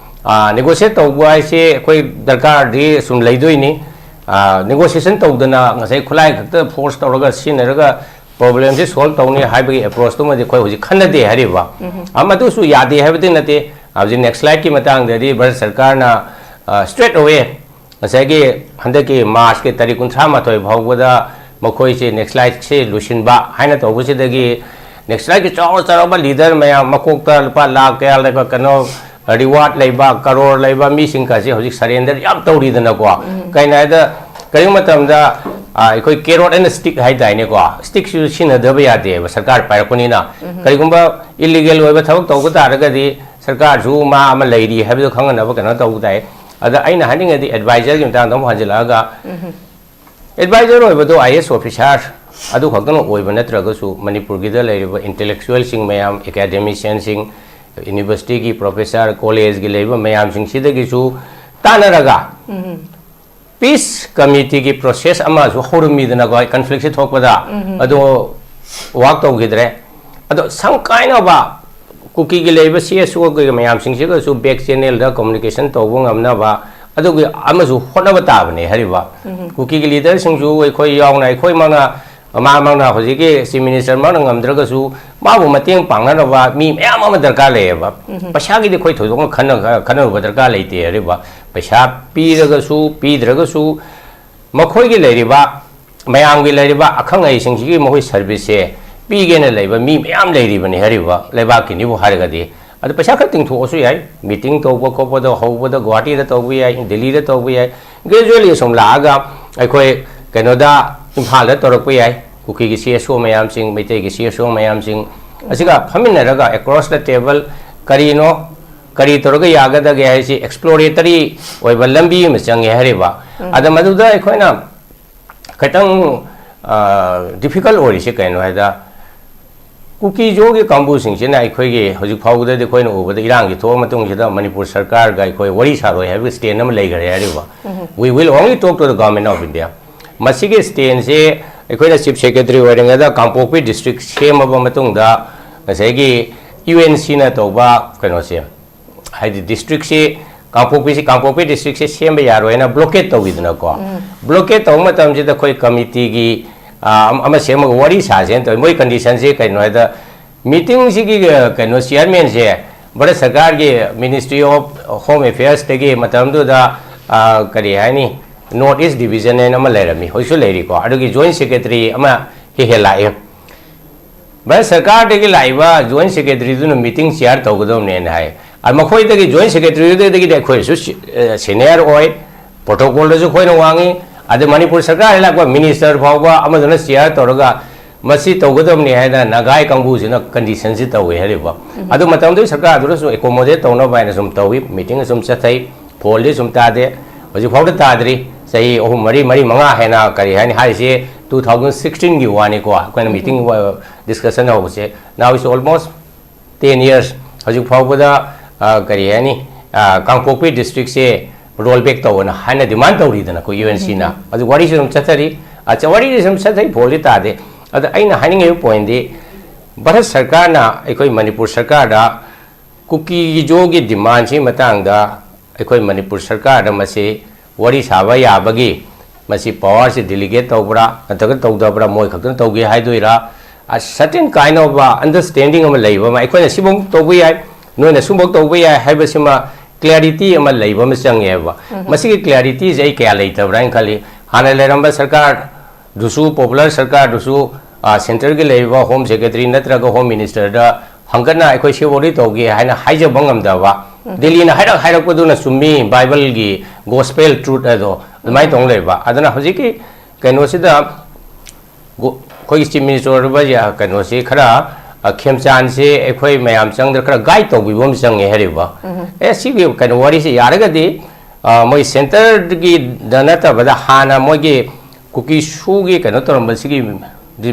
ꯑ, ꯅꯦꯒꯣꯁꯤꯌꯦꯠ ꯇꯧꯕ ꯍꯥꯏꯁꯦ ꯑꯩꯈꯣꯏ ꯗꯔꯀꯥꯔꯗꯤ ꯁꯨꯝ ꯂꯩꯗꯣꯏꯅꯤ꯫ ꯑ, ꯅꯦꯒꯣꯁꯤꯌꯦꯁꯟ ꯇꯧꯗꯅ ꯉꯁꯥꯏ ꯈꯨꯠꯂꯥꯏ ꯈꯛꯇ ꯐꯣꯔꯁ ꯇꯧꯔꯒ ꯁꯤꯖꯤꯟꯅꯔꯒ ꯄ꯭ꯔꯣꯕ꯭ꯂꯦꯝꯁꯤ ꯁꯣꯜꯕ ꯇꯧꯅꯤ ꯍꯥꯏꯕꯒꯤ ꯑꯦꯄ꯭ꯔꯣꯆꯇꯨꯃꯗꯤ ꯑꯩꯈꯣꯏ ꯍꯧꯖꯤꯛ ꯈꯟꯅꯗꯦ ꯍꯥꯏꯔꯤꯕ꯫ ꯑ, ꯃꯗꯨꯁꯨ ꯌꯥꯗꯦ ꯍꯥꯏꯕꯗꯤ ꯅꯠꯇꯦ꯫ ꯍꯧꯖꯤꯛ ꯅꯦꯛꯁꯂꯥꯏꯠꯀꯤ ꯃꯇꯥꯡꯗꯗꯤ ꯚꯥꯔꯠ ꯁꯔꯀꯥꯔꯅ, ꯑ, ꯁ꯭ꯇ꯭ꯔꯦꯠ ꯑꯋꯦ ꯉꯁꯥꯏꯒꯤ ꯍꯟꯗꯛꯀꯤ ꯃꯥꯔꯆꯀꯤ ꯇꯥꯔꯤꯛ ꯀꯨꯟꯊ꯭ꯔꯥ ꯃꯥꯊꯣꯏ ꯐꯥꯎꯕꯗ ꯃꯈꯣꯏꯁꯦ ꯅꯦꯛꯁꯂꯥꯏꯠꯁꯦ ꯂꯣꯏꯁꯤꯟꯕ ꯍꯥꯏꯅ ꯇꯧꯕꯁꯤꯗꯒꯤ ꯅꯦꯛꯁꯂꯥꯏꯠꯀꯤ ꯆꯥꯎꯔ ꯆꯥꯎꯔꯕ ꯂꯤꯗꯔ ꯃꯌꯥꯝ, ꯃꯀꯣꯛꯇ ꯂꯨꯄꯥ ꯂꯥꯈ ꯀꯌꯥ ꯂꯩꯕ, ꯀꯩꯅꯣ, ꯔꯤꯋꯥꯔꯗ ꯂꯩꯕ, ꯀꯔꯣꯔ ꯂꯩꯕ ꯃꯤꯁꯤꯡꯒꯁꯦ ꯍꯧꯖꯤꯛ ꯁꯔꯦꯟꯗꯔ ꯌꯥꯝ ꯇꯧꯔꯤꯗꯅꯀꯣ꯫ ꯀꯩꯅꯣ ꯍꯥꯏꯗ, ꯀꯔꯤꯒꯨꯝꯕ ꯃꯇꯝꯗ, ꯑ, ꯑꯩꯈꯣꯏ ꯀꯦꯔꯣꯠ ꯑꯦꯟ ꯁ꯭ꯇꯤꯛ ꯍꯥꯏꯗꯥꯏꯅꯦꯀꯣ, ꯁ꯭ꯇꯤꯛꯁꯤꯁꯨ ꯁꯤꯖꯤꯟꯅꯗꯕ ꯌꯥꯗꯦꯕ ꯁꯔꯀꯥꯔ ꯄꯥꯏꯔꯛꯄꯅꯤꯅ꯫ ꯀꯔꯤꯒꯨꯝꯕ ꯏꯂꯤꯒꯦꯜ ꯑꯣꯏꯕ ꯊꯕꯛ ꯇꯧꯕ ꯇꯥꯔꯒꯗꯤ ꯁꯔꯀꯥꯔꯁꯨ ꯃꯥ ꯑꯃ ꯂꯩꯔꯤ ꯍꯥꯏꯕꯗꯨ ꯈꯪꯍꯟꯅꯕ ꯀꯩꯅꯣ ꯇꯧꯕ ꯇꯥꯏ꯫ ꯑꯗ ꯑꯩꯅ ꯍꯥꯏꯅꯤꯡꯉꯗꯤ ꯑꯦꯗꯚꯥꯏꯖꯔꯒꯤ ꯃꯇꯥꯡꯗ ꯑꯃꯨꯛ ꯍꯟꯖꯤꯜꯂꯛꯑꯒ, ꯑꯦꯗꯚꯥꯏꯖꯔ ꯑꯣꯏꯕꯗꯣ ꯑꯥꯏ ꯑꯦꯁ ꯑꯣꯐꯤꯁꯥꯔ ꯑꯗꯨ ꯈꯛꯇꯅ ꯑꯣꯏꯕ ꯅꯠꯇ꯭ꯔꯒꯁꯨ ꯃꯅꯤꯄꯨꯔꯒꯤꯗ ꯂꯩꯔꯤꯕ ꯏꯟꯇꯦꯂꯦꯛꯆꯨꯋꯦꯜꯁꯤꯡ ꯃꯌꯥꯝ, ꯑꯦꯀꯥꯗꯦꯃꯤꯁꯤꯌꯟꯁꯤꯡ, ꯌꯨꯅꯤꯚꯔꯁꯤꯇꯤꯒꯤ ꯄ꯭ꯔꯣꯐꯦꯁꯔ, ꯀꯣꯂꯦꯖꯀꯤ ꯂꯩꯔꯤꯕ ꯃꯌꯥꯝꯁꯤꯡꯁꯤꯗꯒꯤꯁꯨ ꯇꯥꯟꯅꯔꯒ ꯄꯤꯁ ꯀꯃꯤꯇꯤꯒꯤ ꯄ꯭ꯔꯣꯁꯦꯁ ꯑꯃꯁꯨ ꯍꯧꯔꯝꯃꯤꯗꯅꯀꯣ, ꯀꯟꯐ꯭ꯂꯤꯛꯁꯤ ꯊꯣꯛꯄꯗ꯫ ꯑꯗꯣ ꯋꯥꯛ ꯇꯧꯈꯤꯗ꯭ꯔꯦ꯫ ꯑꯗꯣ ꯁꯪ ꯀꯥꯏꯅꯕ ꯀꯨꯀꯤꯒꯤ ꯂꯩꯔꯤꯕ ꯁꯤ ꯑꯦꯁ ꯑꯣ ꯀꯩ ꯃꯌꯥꯝꯁꯤꯡꯁꯤꯒꯁꯨ ꯕꯦꯛ ꯆꯦꯅꯦꯜꯗ ꯀꯃꯨꯅꯤꯀꯦꯁꯟ ꯇꯧꯕ ꯉꯝꯅꯕ ꯑꯗꯨꯒꯤ ꯑꯃꯁꯨ ꯍꯣꯠꯅꯕ ꯇꯥꯕꯅꯦ ꯍꯥꯏꯔꯤꯕ꯫ ꯀꯨꯀꯤꯒꯤ ꯂꯤꯗꯔꯁꯤꯡꯁꯨ ꯑꯩꯈꯣꯏ ꯌꯥꯎꯅ, ꯑꯩꯈꯣꯏꯃꯛꯅ, ꯃꯍꯥꯛꯃꯛꯅ ꯍꯧꯖꯤꯛꯀꯤ ꯆꯤꯐ ꯃꯤꯅꯤꯁꯇꯔꯃꯛꯅ ꯉꯝꯗ꯭ꯔꯒꯁꯨ ꯃꯥꯕꯨ ꯃꯇꯦꯡ ꯄꯥꯡꯅꯅꯕ ꯃꯤ ꯃꯌꯥꯝ ꯑꯃ ꯗꯔꯀꯥꯔ ꯂꯩꯌꯦꯕ꯫ ꯄꯩꯁꯥꯒꯤꯗꯤ ꯑꯩꯈꯣꯏ ꯊꯣꯏꯗꯣꯛꯅ ꯈꯟꯅ-, ꯈꯟꯅꯔꯨꯕ ꯗꯔꯀꯥꯔ ꯂꯩꯇꯦ ꯍꯥꯏꯔꯤꯕ꯫ ꯄꯩꯁꯥ ꯄꯤꯔꯒꯁꯨ ꯄꯤꯗ꯭ꯔꯒꯁꯨ ꯃꯈꯣꯏꯒꯤ ꯂꯩꯔꯤꯕ, ꯃꯌꯥꯝꯒꯤ ꯂꯩꯔꯤꯕ ꯑꯈꯪ ꯑꯍꯩꯁꯤꯡꯁꯤꯒꯤ ꯃꯈꯣꯏ ꯁꯔꯚꯤꯁꯁꯦ ꯄꯤꯒꯦꯅ ꯂꯩꯕ ꯃꯤ ꯃꯌꯥꯝ ꯂꯩꯔꯤꯕꯅꯤ ꯍꯥꯏꯔꯤꯕ ꯂꯩꯕꯥꯛꯀꯤꯅꯤꯕꯨ ꯍꯥꯏꯔꯒꯗꯤ꯫ ꯑꯗꯨ ꯄꯩꯁꯥ ꯈꯔ ꯇꯤꯡꯊꯣꯛꯑꯁꯨ ꯌꯥꯏ, ꯃꯤꯇꯤꯡ ꯇꯧꯕ ꯈꯣꯠꯄꯗ ꯍꯧꯕꯗ ꯒꯨꯋꯥꯍꯥꯇꯤꯗ ꯇꯧꯕ ꯌꯥꯏ, ꯗꯤꯜꯂꯤꯗ ꯇꯧꯕ ꯌꯥꯏ, ꯒ꯭ꯔꯦꯖꯨꯋꯦꯂꯤ ꯑꯁꯨꯝ ꯂꯥꯛꯑꯒ ꯑꯩꯈꯣꯏ ꯀꯩꯅꯣꯗ, ꯏꯝꯐꯥꯜꯗ ꯇꯧꯔꯛꯄ ꯌꯥꯏ꯫ ꯀꯨꯀꯤꯒꯤ ꯁꯤ ꯑꯦꯁ ꯑꯣ ꯃꯌꯥꯝꯁꯤꯡ, ꯃꯩꯇꯩꯒꯤ ꯁꯤ ꯑꯦꯁ ꯑꯣ ꯃꯌꯥꯝꯁꯤꯡ ꯑꯁꯤꯒ ꯐꯝꯃꯤꯟꯅꯔꯒ across the table ꯀꯔꯤꯅꯣ, ꯀꯔꯤ ꯇꯧꯔꯒ ꯌꯥꯒꯗꯒꯦ ꯍꯥꯏꯁꯤ exploratory ꯑꯣꯏꯕ ꯂꯝꯕꯤ ꯑꯃ ꯆꯪꯉꯦ ꯍꯥꯏꯔꯤꯕ꯫ ꯑꯗ ꯃꯗꯨꯗ ꯑꯩꯈꯣꯏꯅ ꯈꯤꯇꯪ difficult ꯑꯣꯏꯔꯤꯁꯦ ꯀꯩꯅꯣ ꯍꯥꯏꯗ, ꯀꯨꯀꯤ ꯖꯣꯒꯤ ꯀꯥꯡꯕꯨꯁꯤꯡꯁꯤꯅ ꯑꯩꯈꯣꯏꯒꯤ ꯍꯧꯖꯤꯛ ꯐꯥꯎꯕꯗꯗꯤ ꯑꯩꯈꯣꯏꯅ ꯎꯕꯗ ꯏꯔꯥꯡꯒꯤ ꯊꯣꯛꯑ ꯃꯇꯨꯡꯁꯤꯗ ꯃꯅꯤꯄꯨꯔ ꯁꯔꯀꯥꯔꯒ ꯑꯩꯈꯣꯏ ꯋꯥꯔꯤ ꯁꯥꯔꯣꯏ ꯍꯥꯏꯕꯒꯤ stand ꯑꯃ ꯂꯩꯈꯔꯦ ꯍꯥꯏꯔꯤꯕ꯫ We will only talk to the Government of India꯫ ꯃꯁꯤꯒꯤ standꯁꯦ ꯑꯩꯈꯣꯏꯅ Chief Secretary ꯑꯣꯏꯔꯤꯉꯩꯗ ꯀꯥꯡꯄꯣꯛꯄꯤ district ꯁꯦꯝꯃꯕ ꯃꯇꯨꯡꯗ ꯉꯁꯥꯏꯒꯤ U N Cꯅ ꯇꯧꯕ ꯀꯩꯅꯣꯁꯦ, ꯍꯥꯏꯗꯤ districtꯁꯤ, ꯀꯥꯡꯄꯣꯛꯄꯤꯁꯤ, ꯀꯥꯡꯄꯣꯛꯄꯤ districtꯁꯤ ꯁꯦꯝꯕ ꯌꯥꯔꯣꯏꯅ blockade ꯇꯧꯈꯤꯗꯅꯀꯣ꯫ Blockade ꯇꯧꯕ ꯃꯇꯝꯁꯤꯗ ꯑꯩꯈꯣꯏ committeeꯒꯤ, ꯑ, ꯑꯃ ꯁꯦꯝꯃꯒ ꯋꯥꯔꯤ ꯁꯥꯁꯦꯅ ꯇꯧꯋꯤ꯫ ꯃꯣꯏ conditionꯁꯤ ꯀꯩꯅꯣ ꯍꯥꯏꯗ, meetingꯁꯤꯒꯤ, ꯑ, ꯀꯩꯅꯣ chairmanꯁꯦ ꯚꯥꯔꯠ ꯁꯔꯀꯥꯔꯒꯤ Ministry of Home Affairsꯇꯒꯤ ꯃꯇꯝꯗꯨꯗ, ꯑ, ꯀꯔꯤ ꯍꯥꯏꯅꯤ, North East Division ꯍꯥꯏꯅ ꯑꯃ ꯂꯩꯔꯝꯃꯤ, ꯍꯧꯖꯤꯛꯁꯨ ꯂꯩꯔꯤꯀꯣ, ꯑꯗꯨꯒꯤ joint secretary ꯑꯃ ꯍꯦꯛ ꯍꯦꯛ ꯂꯥꯛꯑꯦ꯫ ꯚꯥꯔꯠ ꯁꯔꯀꯥꯔꯗꯒꯤ ꯂꯥꯛꯏꯕ joint secretaryꯗꯨꯅ meeting chair ꯇꯧꯒꯗꯕꯅꯦꯅ ꯍꯥꯏ꯫ ꯑ, ꯃꯈꯣꯏꯗꯒꯤ joint secretaryꯗꯒꯤꯗꯤ ꯑꯩꯈꯣꯏꯁꯨ ꯁꯤ-, ꯑ, senior ꯑꯣꯏ, protocolꯗꯁꯨ ꯑꯩꯈꯣꯏꯅ ꯋꯥꯡꯉꯤ, ꯑꯗꯩ ꯃꯅꯤꯄꯨꯔ ꯁꯔꯀꯥꯔꯗ ꯂꯥꯛꯄ minister ꯐꯥꯎꯕ ꯑꯃꯗꯨꯅ chair ꯇꯧꯔꯒ ꯃꯁꯤ ꯇꯧꯒꯗꯕꯅꯤ ꯍꯥꯏꯅ ꯅꯒꯥꯏ ꯀꯥꯡꯕꯨꯁꯤꯅ conditionꯁꯤ ꯇꯧꯋꯦ ꯍꯥꯏꯔꯤꯕ꯫ ꯑꯗꯨ ꯃꯇꯝꯗꯨꯒꯤ ꯁꯔꯀꯥꯔꯗꯨꯅꯁꯨ accommodate ꯇꯧꯅꯕ ꯍꯥꯏꯅ ꯁꯨꯝ ꯇꯧꯋꯤ, meeting ꯁꯨꯝ ꯆꯠꯊꯩ, ꯐꯣꯟꯗꯤ ꯁꯨꯝ ꯇꯥꯗꯦ꯫ ꯍꯧꯖꯤꯛ ꯐꯥꯎꯗ ꯇꯥꯗ꯭ꯔꯤ꯫ ꯆꯍꯤ ꯑꯍꯨꯝ, ꯃꯔꯤ, ꯃꯔꯤ, ꯃꯉꯥ ꯍꯦꯟꯅ, ꯀꯔꯤ ꯍꯥꯏꯅꯤ, ꯍꯥꯏꯔꯤꯁꯦ two thousand sixteenꯒꯤ ꯋꯥꯅꯤꯀꯣ, ꯑꯩꯈꯣꯏꯅ meeting, ꯑ, discussion ꯍꯧꯕꯁꯦ꯫ Now it's almost ten years꯫ ꯍꯧꯖꯤꯛ ꯐꯥꯎꯕꯗ, ꯑ, ꯀꯔꯤ ꯍꯥꯏꯅꯤ, ꯑ, ꯀꯥꯡꯄꯣꯛꯄꯤ districtꯁꯦ roll back ꯇꯧꯑꯣꯅ ꯍꯥꯏꯅ demand ꯇꯧꯔꯤꯗꯅ ꯑꯩꯈꯣꯏ U N Cꯅ꯫ ꯑꯗꯨ ꯋꯥꯔꯤꯁꯨ ꯑꯗꯨꯝ ꯆꯠꯊꯔꯤ꯫ ꯑ, ꯆ-, ꯋꯥꯔꯤꯁꯨ ꯑꯗꯨꯝ ꯆꯠꯊꯔꯤ, ꯐꯣꯟꯗꯤ ꯇꯥꯗꯦ꯫ ꯑꯗ ꯑꯩꯅ ꯍꯥꯏꯅꯤꯡꯉꯤꯕ pointꯗꯤ, ꯚꯥꯔꯠ ꯁꯔꯀꯥꯔꯅ ꯑꯩꯈꯣꯏ ꯃꯅꯤꯄꯨꯔ ꯁꯔꯀꯥꯔꯗ ꯀꯨꯀꯤ ꯖꯣꯒꯤ demandꯁꯤ ꯃꯇꯥꯡꯗ ꯑꯩꯈꯣꯏ ꯃꯅꯤꯄꯨꯔ ꯁꯔꯀꯥꯔꯗ ꯃꯁꯤ ꯋꯥꯔꯤ ꯁꯥꯕ ꯌꯥꯕꯒꯤ, ꯃꯁꯤ powerꯁꯤ delegate ꯇꯧꯕ꯭ꯔꯥ ꯅꯠꯇ꯭ꯔꯒ ꯇꯧꯗꯕ꯭ꯔꯥ, ꯃꯣꯏ ꯈꯛꯇꯅ ꯇꯧꯒꯦ ꯍꯥꯏꯗꯣꯏꯔꯥ? A certain kind of, uh, understanding ꯑꯃ ꯂꯩꯕ ꯑꯃ, ꯑꯩꯈꯣꯏꯅ ꯁꯤꯐꯧ ꯇꯧꯕ ꯌꯥꯏ, ꯅꯣꯏꯅ ꯁꯨꯝꯐꯧ ꯇꯧꯕ ꯌꯥꯏ ꯍꯥꯏꯕꯁꯤꯃ clarity ꯑꯃ ꯂꯩꯕ ꯑꯃ ꯆꯪꯉꯦꯕ꯫ ꯃꯁꯤꯒꯤ clarity ꯁꯦ ꯑꯩ ꯀꯌꯥ ꯂꯩꯇꯕ꯭ꯔꯥ ꯍꯥꯏꯅ ꯈꯜꯂꯤ꯫ ꯍꯥꯟꯅ ꯂꯩꯔꯝꯕ ꯁꯔꯀꯥꯔꯗꯨꯁꯨ, popular ꯁꯔꯀꯥꯔꯗꯨꯁꯨ, ꯑ, centre ꯒꯤ ꯂꯩꯔꯤꯕ Home Secretary ꯅꯠꯇ꯭ꯔꯒ Home Minister ꯗ ꯍꯪꯒꯠꯅ ꯑꯩꯈꯣꯏ ꯁꯤ ꯋꯥꯔꯤ ꯇꯧꯒꯦ ꯍꯥꯏꯅ ꯍꯥꯏꯖꯕ ꯉꯝꯗꯕ, ꯗꯤꯜꯂꯤꯅ ꯍꯥꯏꯔꯛ ꯍꯥꯏꯔꯛꯄꯗꯨꯅ ꯆꯨꯝꯃꯤ, Bible ꯒꯤ gospel truth ꯑꯗꯣ ꯑꯗꯨꯃꯥꯏꯅ ꯇꯧ ꯂꯩꯕ꯫ ꯑꯗꯨꯅ ꯍꯧꯖꯤꯛꯀꯤ ꯀꯩꯅꯣꯁꯤꯗ ꯒꯣ-, ꯑꯩꯈꯣꯏꯒꯤ Chief Minister ꯑꯣꯏꯔꯤꯕ ꯌꯥ-, ꯀꯩꯅꯣꯁꯤ ꯈꯔ, ꯑ, ꯈꯦꯝꯆꯥꯟꯁꯤ ꯑꯩꯈꯣꯏ ꯃꯌꯥꯝ ꯆꯪꯗꯅ ꯈꯔ guide ꯇꯧꯕꯤꯕ ꯑꯃ ꯆꯪꯉꯦ ꯍꯥꯏꯔꯤꯕ꯫ ꯑꯦ, ꯁꯤꯒꯤ ꯀꯩꯅꯣ ꯋꯥꯔꯤꯁꯤ ꯌꯥꯔꯒꯗꯤ, ꯑ, ꯃꯣꯏ centre ꯒꯤꯗ ꯅꯠꯇꯕꯗ ꯍꯥꯟꯅ ꯃꯣꯏꯒꯤ ꯀꯨꯀꯤ ꯁꯨꯒꯤ ꯀꯩꯅꯣ ꯇꯧꯔꯝꯕꯁꯤꯒꯤ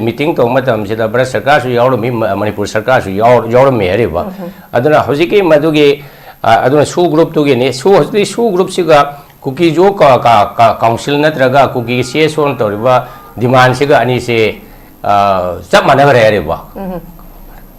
meeting ꯇꯧꯕ ꯃꯇꯝꯁꯤꯗ ꯚꯥꯔꯠ ꯁꯔꯀꯥꯔꯁꯨ ꯌꯥꯎꯔꯝꯃꯤ, ꯃ-, ꯃꯅꯤꯄꯨꯔ ꯁꯔꯀꯥꯔꯁꯨ ꯌꯥꯎ-, ꯌꯥꯎꯔꯝꯃꯤ ꯍꯥꯏꯔꯤꯕ꯫ ꯑꯗꯨꯅ ꯍꯧꯖꯤꯛꯀꯤ ꯃꯗꯨꯒꯤ, ꯑ, ꯑꯗꯨꯅ ꯁꯨ group ꯇꯨꯒꯤꯅꯤ, ꯁꯨ, ꯍꯧꯖꯤꯛꯇꯤ ꯁꯨ group ꯁꯤꯒ ꯀꯨꯀꯤꯖꯣ ꯀ-, ꯀ-, ꯀ-, council ꯅꯠꯇ꯭ꯔꯒ ꯀꯨꯀꯤꯒꯤ C S O ꯅ ꯇꯧꯔꯤꯕ demand ꯁꯤꯒ ꯑꯅꯤꯁꯦ, ꯑ, ꯆꯞ ꯃꯥꯟꯅꯈ꯭ꯔꯦ ꯍꯥꯏꯔꯤꯕ꯫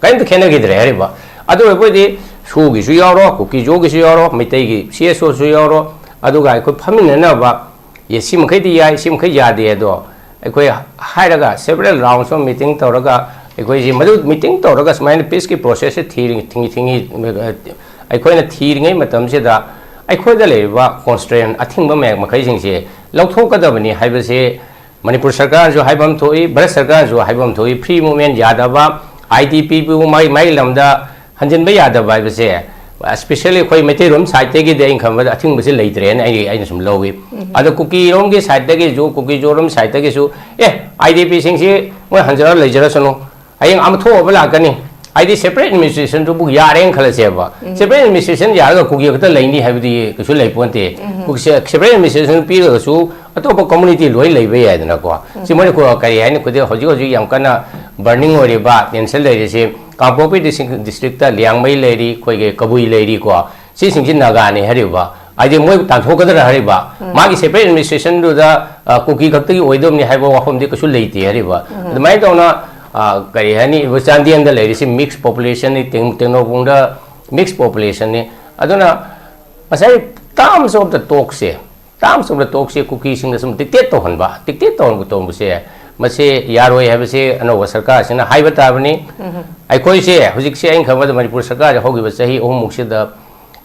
ꯀꯔꯤꯝꯇ ꯈꯦꯠꯅꯈꯤꯗ꯭ꯔꯦ ꯍꯥꯏꯔꯤꯕ꯫ ꯑꯗꯨ ꯑꯣꯏꯕ ꯑꯣꯏꯗꯤ ꯁꯨꯒꯤꯁꯨ ꯌꯥꯎꯔꯣ, ꯀꯨꯀꯤꯖꯣꯒꯤꯁꯨ ꯌꯥꯎꯔꯣ, ꯃꯩꯇꯩꯒꯤ C S O ꯁꯨ ꯌꯥꯎꯔꯣ, ꯑꯗꯨꯒ ꯑꯩꯈꯣꯏ ꯐꯝꯃꯤꯟꯅꯅꯕ, ꯑꯦ, ꯁꯤ ꯃꯈꯩꯗꯤ ꯌꯥꯏ, ꯁꯤ ꯃꯈꯩ ꯌꯥꯗꯦ, ꯑꯗꯣ ꯑꯩꯈꯣꯏ ꯍꯥꯏꯔꯒ several rounds of meeting ꯇꯧꯔꯒ ꯑꯩꯈꯣꯏꯁꯤ ꯃꯗꯨ meeting ꯇꯧꯔꯒ ꯁꯨꯃꯥꯏꯅ peace ꯀꯤ process ꯁꯦ ꯊꯤꯔꯤ-, ꯊꯤꯡꯉꯤ-, ꯊꯤꯡꯉꯤ-, ꯑꯩꯈꯣꯏꯅ ꯊꯤꯔꯤꯉꯩ ꯃꯇꯝꯁꯤꯗ ꯑꯩꯈꯣꯏꯗ ꯂꯩꯔꯤꯕ constraint, ꯑꯊꯤꯡꯕ ꯃꯌꯥꯝ ꯃꯈꯩꯁꯤꯡꯁꯦ ꯂꯧꯊꯣꯛꯀꯗꯕꯅꯤ ꯍꯥꯏꯕꯁꯦ ꯃꯅꯤꯄꯨꯔ ꯁꯔꯀꯥꯔꯅꯁꯨ ꯍꯥꯏꯕ ꯑꯃ ꯊꯣꯛꯏ, ꯚꯥꯔꯠ ꯁꯔꯀꯥꯔꯅꯁꯨ ꯍꯥꯏꯕ ꯑꯃ ꯊꯣꯛꯏ꯫ Free movement ꯌꯥꯗꯕ, I D P ꯕꯨ ꯃꯥꯏ, ꯃꯥꯏ ꯂꯝꯗ ꯍꯟꯖꯤꯟꯕ ꯌꯥꯗꯕ ꯍꯥꯏꯕꯁꯦ, especially ꯑꯩꯈꯣꯏ ꯃꯩꯇꯩꯔꯣꯝ side ꯇꯒꯤꯗꯤ ꯑꯩꯅ ꯈꯟꯕꯗ ꯑꯊꯤꯡꯕꯁꯦ ꯂꯩꯇ꯭ꯔꯦꯅ ꯑꯩ, ꯑꯩꯅ ꯁꯨꯝ ꯂꯧꯏ꯫ ꯑꯗꯣ ꯀꯨꯀꯤꯔꯣꯝꯒꯤ side ꯇꯒꯤꯁꯨ, ꯀꯨꯀꯤꯖꯣꯔꯣꯝ side ꯇꯒꯤꯁꯨ, A, I D P ꯁꯤꯡꯁꯤ ꯃꯣꯏ ꯍꯟꯖꯔ ꯂꯩꯖꯔꯁꯅꯨ, ꯍꯌꯦꯡ ꯑꯃ ꯊꯣꯛꯑꯕ ꯂꯥꯛꯀꯅꯤ꯫ ꯍꯥꯏꯗꯤ separate administration ꯗꯨꯕꯨ ꯌꯥꯔꯦꯅ ꯈꯜꯂꯁꯦꯕ꯫ Separate administration ꯌꯥꯔꯒ ꯀꯨꯀꯤ ꯈꯛꯇ ꯂꯩꯅꯤ ꯍꯥꯏꯕꯗꯤ ꯀꯩꯁꯨ ꯂꯩꯄꯣꯟꯇꯦ꯫ ꯀꯨꯀꯤ se-, separate administration ꯄꯤꯔꯒꯁꯨ ꯑꯇꯣꯞꯄ community ꯂꯣꯏ ꯂꯩꯕ ꯌꯥꯏꯗꯅꯀꯣ꯫ ꯁꯤ ꯃꯣꯏꯅ ꯀꯣ-, ꯀꯔꯤ ꯍꯥꯏꯅꯤ, ꯈꯨꯗꯤꯡ ꯍꯧꯖꯤꯛ ꯍꯧꯖꯤꯛ ꯌꯥꯝ ꯀꯟꯅ burning ꯑꯣꯏꯔꯤꯕ, tension ꯂꯩꯔꯤꯁꯤ ꯀꯥꯡꯄꯣꯛꯄꯤ district, district ꯇ ꯂꯤꯌꯥꯡꯃꯩ ꯂꯩꯔꯤ, ꯑꯩꯈꯣꯏꯒꯤ ꯀꯕꯨꯏ ꯂꯩꯔꯤꯀꯣ꯫ ꯁꯤꯁꯤꯡꯁꯤ ꯅꯥꯒꯥꯅꯤ ꯍꯥꯏꯔꯤꯕ꯫ ꯍꯥꯏꯗꯤ ꯃꯣꯏ ꯇꯥꯟꯊꯣꯛꯀꯗ꯭ꯔꯥ ꯍꯥꯏꯔꯤꯕ꯫ ꯃꯥꯒꯤ separate administration ꯗꯨꯗ, ꯑ, ꯀꯨꯀꯤ ꯈꯛꯇꯒꯤ ꯑꯣꯏꯗꯕꯅꯤ ꯍꯥꯏꯕ ꯋꯥꯐꯝꯗꯤ ꯀꯩꯁꯨ ꯂꯩꯇꯦ ꯍꯥꯏꯔꯤꯕ꯫ ꯑꯗꯨꯃꯥꯏꯅ ꯇꯧꯅ, ꯑ, ꯀꯔꯤ ꯍꯥꯏꯅꯤ, ꯆꯥꯟꯗꯦꯜꯗ ꯂꯩꯔꯤꯁꯤ mix population ꯅꯤ, ꯇꯦꯡ-, ꯇꯦꯡꯅꯧꯄꯨꯡꯗ mix population ꯅꯤ꯫ ꯑꯗꯨꯅ ꯉꯁꯥꯏ terms of the talk say, terms of the talk ꯁꯦ ꯀꯨꯀꯤꯁꯤꯡꯗ ꯁꯨꯝ dictate ꯇꯧꯍꯟꯕ, dictate ꯇꯧꯍꯟꯕ ꯇꯧꯕꯁꯦ, ꯃꯁꯤ ꯌꯥꯔꯣꯏ ꯍꯥꯏꯕꯁꯤ ꯑꯅꯧꯕ ꯁꯔꯀꯥꯔꯁꯤꯅ ꯍꯥꯏꯕ ꯇꯥꯕꯅꯤ꯫ ꯑꯩꯈꯣꯏꯁꯦ ꯍꯧꯖꯤꯛꯁꯦ ꯑꯩꯅ ꯈꯟꯕꯗ ꯃꯅꯤꯄꯨꯔ ꯁꯔꯀꯥꯔꯁꯦ ꯍꯧꯈꯤꯕ ꯆꯍꯤ ꯑꯍꯨꯝꯃꯨꯛꯁꯤꯗ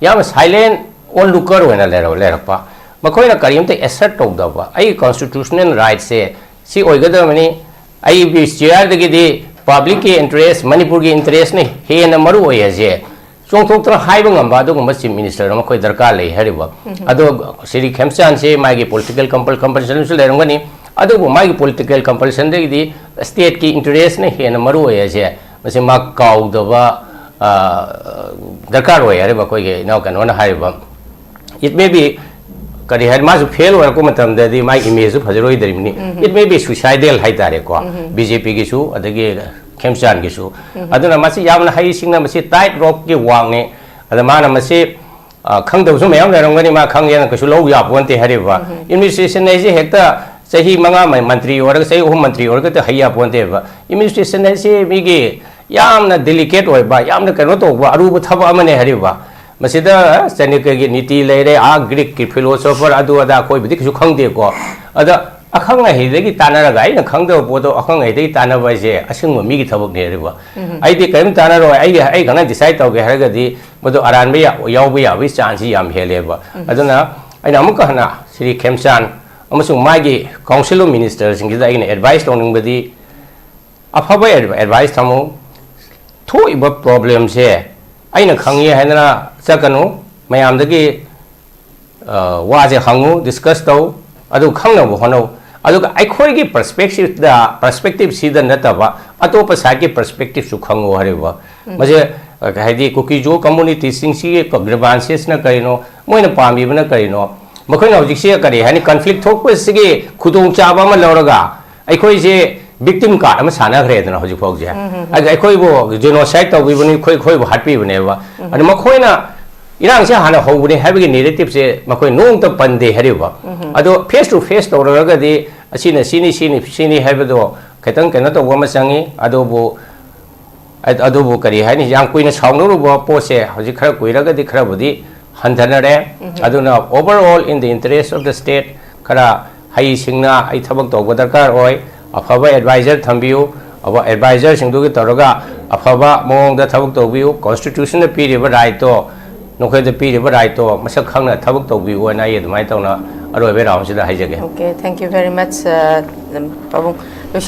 ꯌꯥꯝꯅ silent onlooker ꯑꯣꯏꯅ ꯂꯩꯔ- ꯂꯩꯔꯛꯄ, ꯃꯈꯣꯏꯅ ꯀꯔꯤꯝꯇ assert ꯇꯧꯗꯕ, ꯑꯩꯒꯤ constitutional rightꯁꯦ ꯁꯤ ꯑꯣꯏꯒꯗꯕꯅꯤ, ꯑꯩꯒꯤ ꯆꯤꯌꯔꯗꯒꯤꯗꯤ publicꯀꯤ interest, ꯃꯅꯤꯄꯨꯔꯒꯤ interestꯅ ꯍꯦꯟꯅ ꯃꯔꯨ ꯑꯣꯏ ꯍꯥꯏꯁꯦ ꯆꯣꯡꯊꯣꯛꯇꯅ ꯍꯥꯏꯕ ꯉꯝꯕ ꯑꯗꯨꯒꯨꯝꯕ chief minister ꯑꯃ ꯑꯩꯈꯣꯏ ꯗꯔꯀꯥꯔ ꯂꯩ ꯍꯥꯏꯔꯤꯕ꯫ ꯑꯗꯣ ꯁ꯭ꯔꯤ ꯈꯦꯝꯆꯥꯟꯁꯦ ꯃꯥꯒꯤ political compul- compulsionꯁꯨ ꯂꯩꯔꯝꯒꯅꯤ, ꯑꯗꯨꯕꯨ ꯃꯥꯒꯤ political compulsionꯗꯒꯤꯗꯤ stateꯀꯤ interestꯅ ꯍꯦꯟꯅ ꯃꯔꯨ ꯑꯣꯏ ꯍꯥꯏꯁꯦ ꯃꯁꯤ ꯃꯥ ꯀꯥꯎꯗꯕ, ꯑ, ꯗꯔꯀꯥꯔ ꯑꯣꯏ ꯍꯥꯏꯔꯤꯕ ꯑꯩꯈꯣꯏꯒꯤ ꯏꯅꯥꯎ ꯀꯩꯅꯣꯅ ꯍꯥꯏꯔꯤꯕ꯫ It may be, ꯀꯔꯤ ꯍꯥꯏ, ꯃꯥꯁꯨ fail ꯑꯣꯏꯔꯛꯄ ꯃꯇꯝꯗꯗꯤ ꯃꯥꯒꯤ imageꯁꯨ ꯐꯖꯔꯣꯏꯗꯧꯔꯤꯕꯅꯤ꯫ It may be suicidal ꯍꯥꯏꯇꯥꯔꯦꯀꯣ, BJPꯒꯤꯁꯨ ꯑꯗꯒꯤ ꯈꯦꯝꯆꯥꯟꯒꯤꯁꯨ꯫ ꯑꯗꯨꯅ ꯃꯁꯤ ꯌꯥꯝꯅ ꯍꯩꯁꯤꯡꯅ ꯃꯁꯤ tight ropeꯀꯤ walkꯅꯤ꯫ ꯑꯗ ꯃꯥꯅ ꯃꯁꯤ, ꯑ, ꯈꯪꯗꯕꯁꯨ ꯃꯌꯥꯝ ꯂꯩꯔꯝꯒꯅꯤ, ꯃꯥ ꯈꯪꯉꯦꯅ ꯀꯩꯁꯨ ꯂꯧ ꯌꯥꯄꯣꯟꯇꯦ ꯍꯥꯏꯔꯤꯕ꯫ Administration ꯍꯥꯏꯁꯦ ꯍꯦꯛꯇ ꯆꯍꯤ ꯃꯉꯥ ꯃ- ꯃꯟꯇ꯭ꯔꯤ ꯑꯣꯏꯔꯒ, ꯆꯍꯤ ꯑꯍꯨꯝ ꯃꯟꯇ꯭ꯔꯤ ꯑꯣꯏꯔꯒ ꯍꯦꯛꯇ ꯍꯩ ꯌꯥꯄꯣꯟꯇꯦꯕ꯫ Administration ꯍꯥꯏꯁꯤ ꯃꯤꯒꯤ ꯌꯥꯝꯅ delicate ꯑꯣꯏꯕ, ꯌꯥꯝꯅ ꯀꯩꯅꯣ ꯇꯧꯕ, ꯑꯔꯨꯕ ꯊꯕꯛ ꯑꯃꯅꯦ ꯍꯥꯏꯔꯤꯕ꯫ ꯃꯁꯤꯗ ꯆꯥꯅꯀ꯭ꯌꯒꯤ ꯅꯤꯇꯤ ꯂꯩꯔꯦ, ꯑꯥ Greekꯀꯤ philosopher, ꯑꯗꯨ ꯑꯗꯥ ꯑꯩꯈꯣꯏꯕꯨꯗꯤ ꯀꯩꯁꯨ ꯈꯪꯗꯦꯀꯣ꯫ ꯑꯗ ꯑꯈꯪ ꯑꯍꯩꯗꯒꯤ ꯇꯥꯟꯅꯔꯒ, ꯑꯩꯅ ꯈꯪꯗꯕ ꯄꯣꯠꯇꯣ ꯑꯈꯪ ꯑꯍꯩꯗꯒꯤ ꯇꯥꯟꯅꯕ ꯍꯥꯏꯁꯦ ꯑꯁꯤꯒꯨꯝꯕ ꯃꯤꯒꯤ ꯊꯕꯛꯅꯦ ꯍꯥꯏꯔꯤꯕ꯫ ꯑꯩꯗꯤ ꯀꯔꯤꯝ ꯇꯥꯟꯅꯔꯣꯏ, ꯑꯩꯒꯤ, ꯑꯩ ꯈꯛꯅ decide ꯇꯧꯒꯦ ꯍꯥꯏꯔꯒꯗꯤ ꯃꯗꯨ ꯑꯔꯥꯟꯕ ꯌꯥ- ꯌꯥꯎꯕ ꯌꯥꯕꯒꯤ chanceꯁꯤ ꯌꯥꯝ ꯍꯦꯜꯂꯦꯕ꯫ ꯑꯗꯨꯅ ꯑꯩꯅ ꯑꯃꯨꯛꯀ ꯍꯟꯅ ꯁ꯭ꯔꯤ ꯈꯦꯝꯆꯥꯟ ꯑꯃꯁꯨꯡ ꯃꯥꯒꯤ Council of Ministerꯁꯤꯡꯁꯤꯗ ꯑꯩꯅ advice ꯇꯧꯅꯤꯡꯕꯗꯤ, ꯑꯐꯕ ꯑꯦꯗ- advice ꯊꯝꯃꯨ꯫ ꯊꯣꯛꯏꯕ problemꯁꯦ ꯑꯩꯅ ꯈꯪꯉꯤ ꯍꯥꯏꯗꯅ ꯆꯠꯀꯅꯨ, ꯃꯌꯥꯝꯗꯒꯤ, ꯑ, ꯋꯥꯁꯦ ꯍꯪꯉꯨ, discuss ꯇꯧ, ꯑꯗꯨ ꯈꯪꯅꯕ ꯍꯣꯠꯅꯧ꯫ ꯑꯗꯨꯒ ꯑꯩꯈꯣꯏꯒꯤ perspectiveꯗ, perspectiveꯁꯤꯗ ꯅꯠꯇꯕ ꯑꯇꯣꯞꯄ sideꯀꯤ perspectiveꯁꯨ ꯈꯪꯉꯨ ꯍꯥꯏꯔꯤꯕ꯫ ꯃꯁꯦ, ꯑ, ꯍꯥꯏꯗꯤ ꯀꯨꯀꯤꯖꯣ communityꯁꯤꯡꯁꯤꯒꯤ grievances ꯀꯔꯤꯅꯣ, ꯃꯣꯏꯅ ꯄꯥꯝꯃꯤꯕꯅ ꯀꯔꯤꯅꯣ, ꯃꯈꯣꯏꯅ ꯍꯧꯖꯤꯛꯁꯤ ꯀꯔꯤ ꯍꯥꯏꯅꯤ, conflict ꯊꯣꯛꯄꯁꯤꯒꯤ ꯈꯨꯗꯣꯡꯆꯥꯕ ꯑꯃ ꯂꯧꯔꯒ ꯑꯩꯈꯣꯏꯁꯦ victim card ꯑꯃ ꯁꯥꯟꯅꯈ꯭ꯔꯦꯗꯅ ꯍꯧꯖꯤꯛ ꯐꯥꯎꯁꯦ꯫ ꯑꯗ ꯑꯩꯈꯣꯏꯕꯨ genocide ꯇꯧꯕꯤꯕꯅꯤ, ꯑꯩꯈꯣꯏ, ꯑꯩꯈꯣꯏꯕꯨ ꯍꯥꯠꯄꯤꯕꯅꯦꯕ꯫ ꯑꯗ ꯃꯈꯣꯏꯅ ꯏꯔꯥꯡꯁꯦ ꯍꯥꯟꯅ ꯍꯧꯕꯅꯤ ꯍꯥꯏꯕꯒꯤ narrativeꯁꯦ ꯃꯈꯣꯏ ꯅꯣꯡꯃꯇ ꯄꯟꯗꯦ ꯍꯥꯏꯔꯤꯕ꯫ ꯑꯗꯣ face to face ꯇꯧꯔꯒꯗꯤ ꯑꯁꯤꯅ ꯁꯤꯅꯤ, ꯁꯤꯅꯤ, ꯁꯤꯅꯤ ꯍꯥꯏꯕꯗꯣ ꯈꯤꯇꯪ ꯀꯩꯅꯣ ꯇꯧꯕ ꯑꯃ ꯆꯪꯉꯤ꯫ ꯑꯗꯨꯕꯨ, ꯑꯗꯨꯕꯨ ꯀꯔꯤ ꯍꯥꯏꯅꯤ, ꯌꯥꯝ ꯀꯨꯏꯅ ꯁꯥꯎꯅꯔꯨꯕ ꯄꯣꯠꯁꯦ ꯍꯧꯖꯤꯛ ꯈꯔ ꯀꯨꯏꯔꯒꯗꯤ ꯈꯔꯕꯨꯗꯤ ꯍꯟꯊꯅꯔꯦ꯫ ꯑꯗꯨꯅ overall in the interest of the state, ꯈꯔ ꯍꯩꯁꯤꯡꯅ ꯑꯩ ꯊꯕꯛ ꯇꯧꯕ ꯗꯔꯀꯥꯔ ꯑꯣꯏ꯫ ꯑꯐꯕ advisor ꯊꯝꯕꯤꯌꯨ꯫ ꯑꯐꯕ advisorꯁꯤꯡꯗꯨꯒꯤ ꯇꯧꯔꯒ ꯑꯐꯕ ꯃꯑꯣꯡꯗ ꯊꯕꯛ ꯇꯧꯕꯤꯌꯨ꯫ Constitutionꯅ ꯄꯤꯔꯤꯕ rightꯇꯣ ꯅꯈꯣꯏꯗ ꯄꯤꯔꯤꯕ ꯔꯥꯏꯠꯇꯣ ꯃꯁꯛ ꯈꯪꯅ ꯊꯕꯛ ꯇꯧꯕꯤꯌꯨ ꯍꯥꯏꯅ ꯑꯩ ꯑꯗꯨꯃꯥꯏꯅ ꯇꯧꯅ ꯑꯔꯣꯏꯕ ꯔꯥꯎꯟꯁꯤꯗ ꯍꯥꯏꯖꯒꯦ꯫ Okay, thank you very much, uh, ꯄꯥꯕꯨꯡ꯫ ꯂꯣꯏꯁꯤꯜꯂꯛꯄ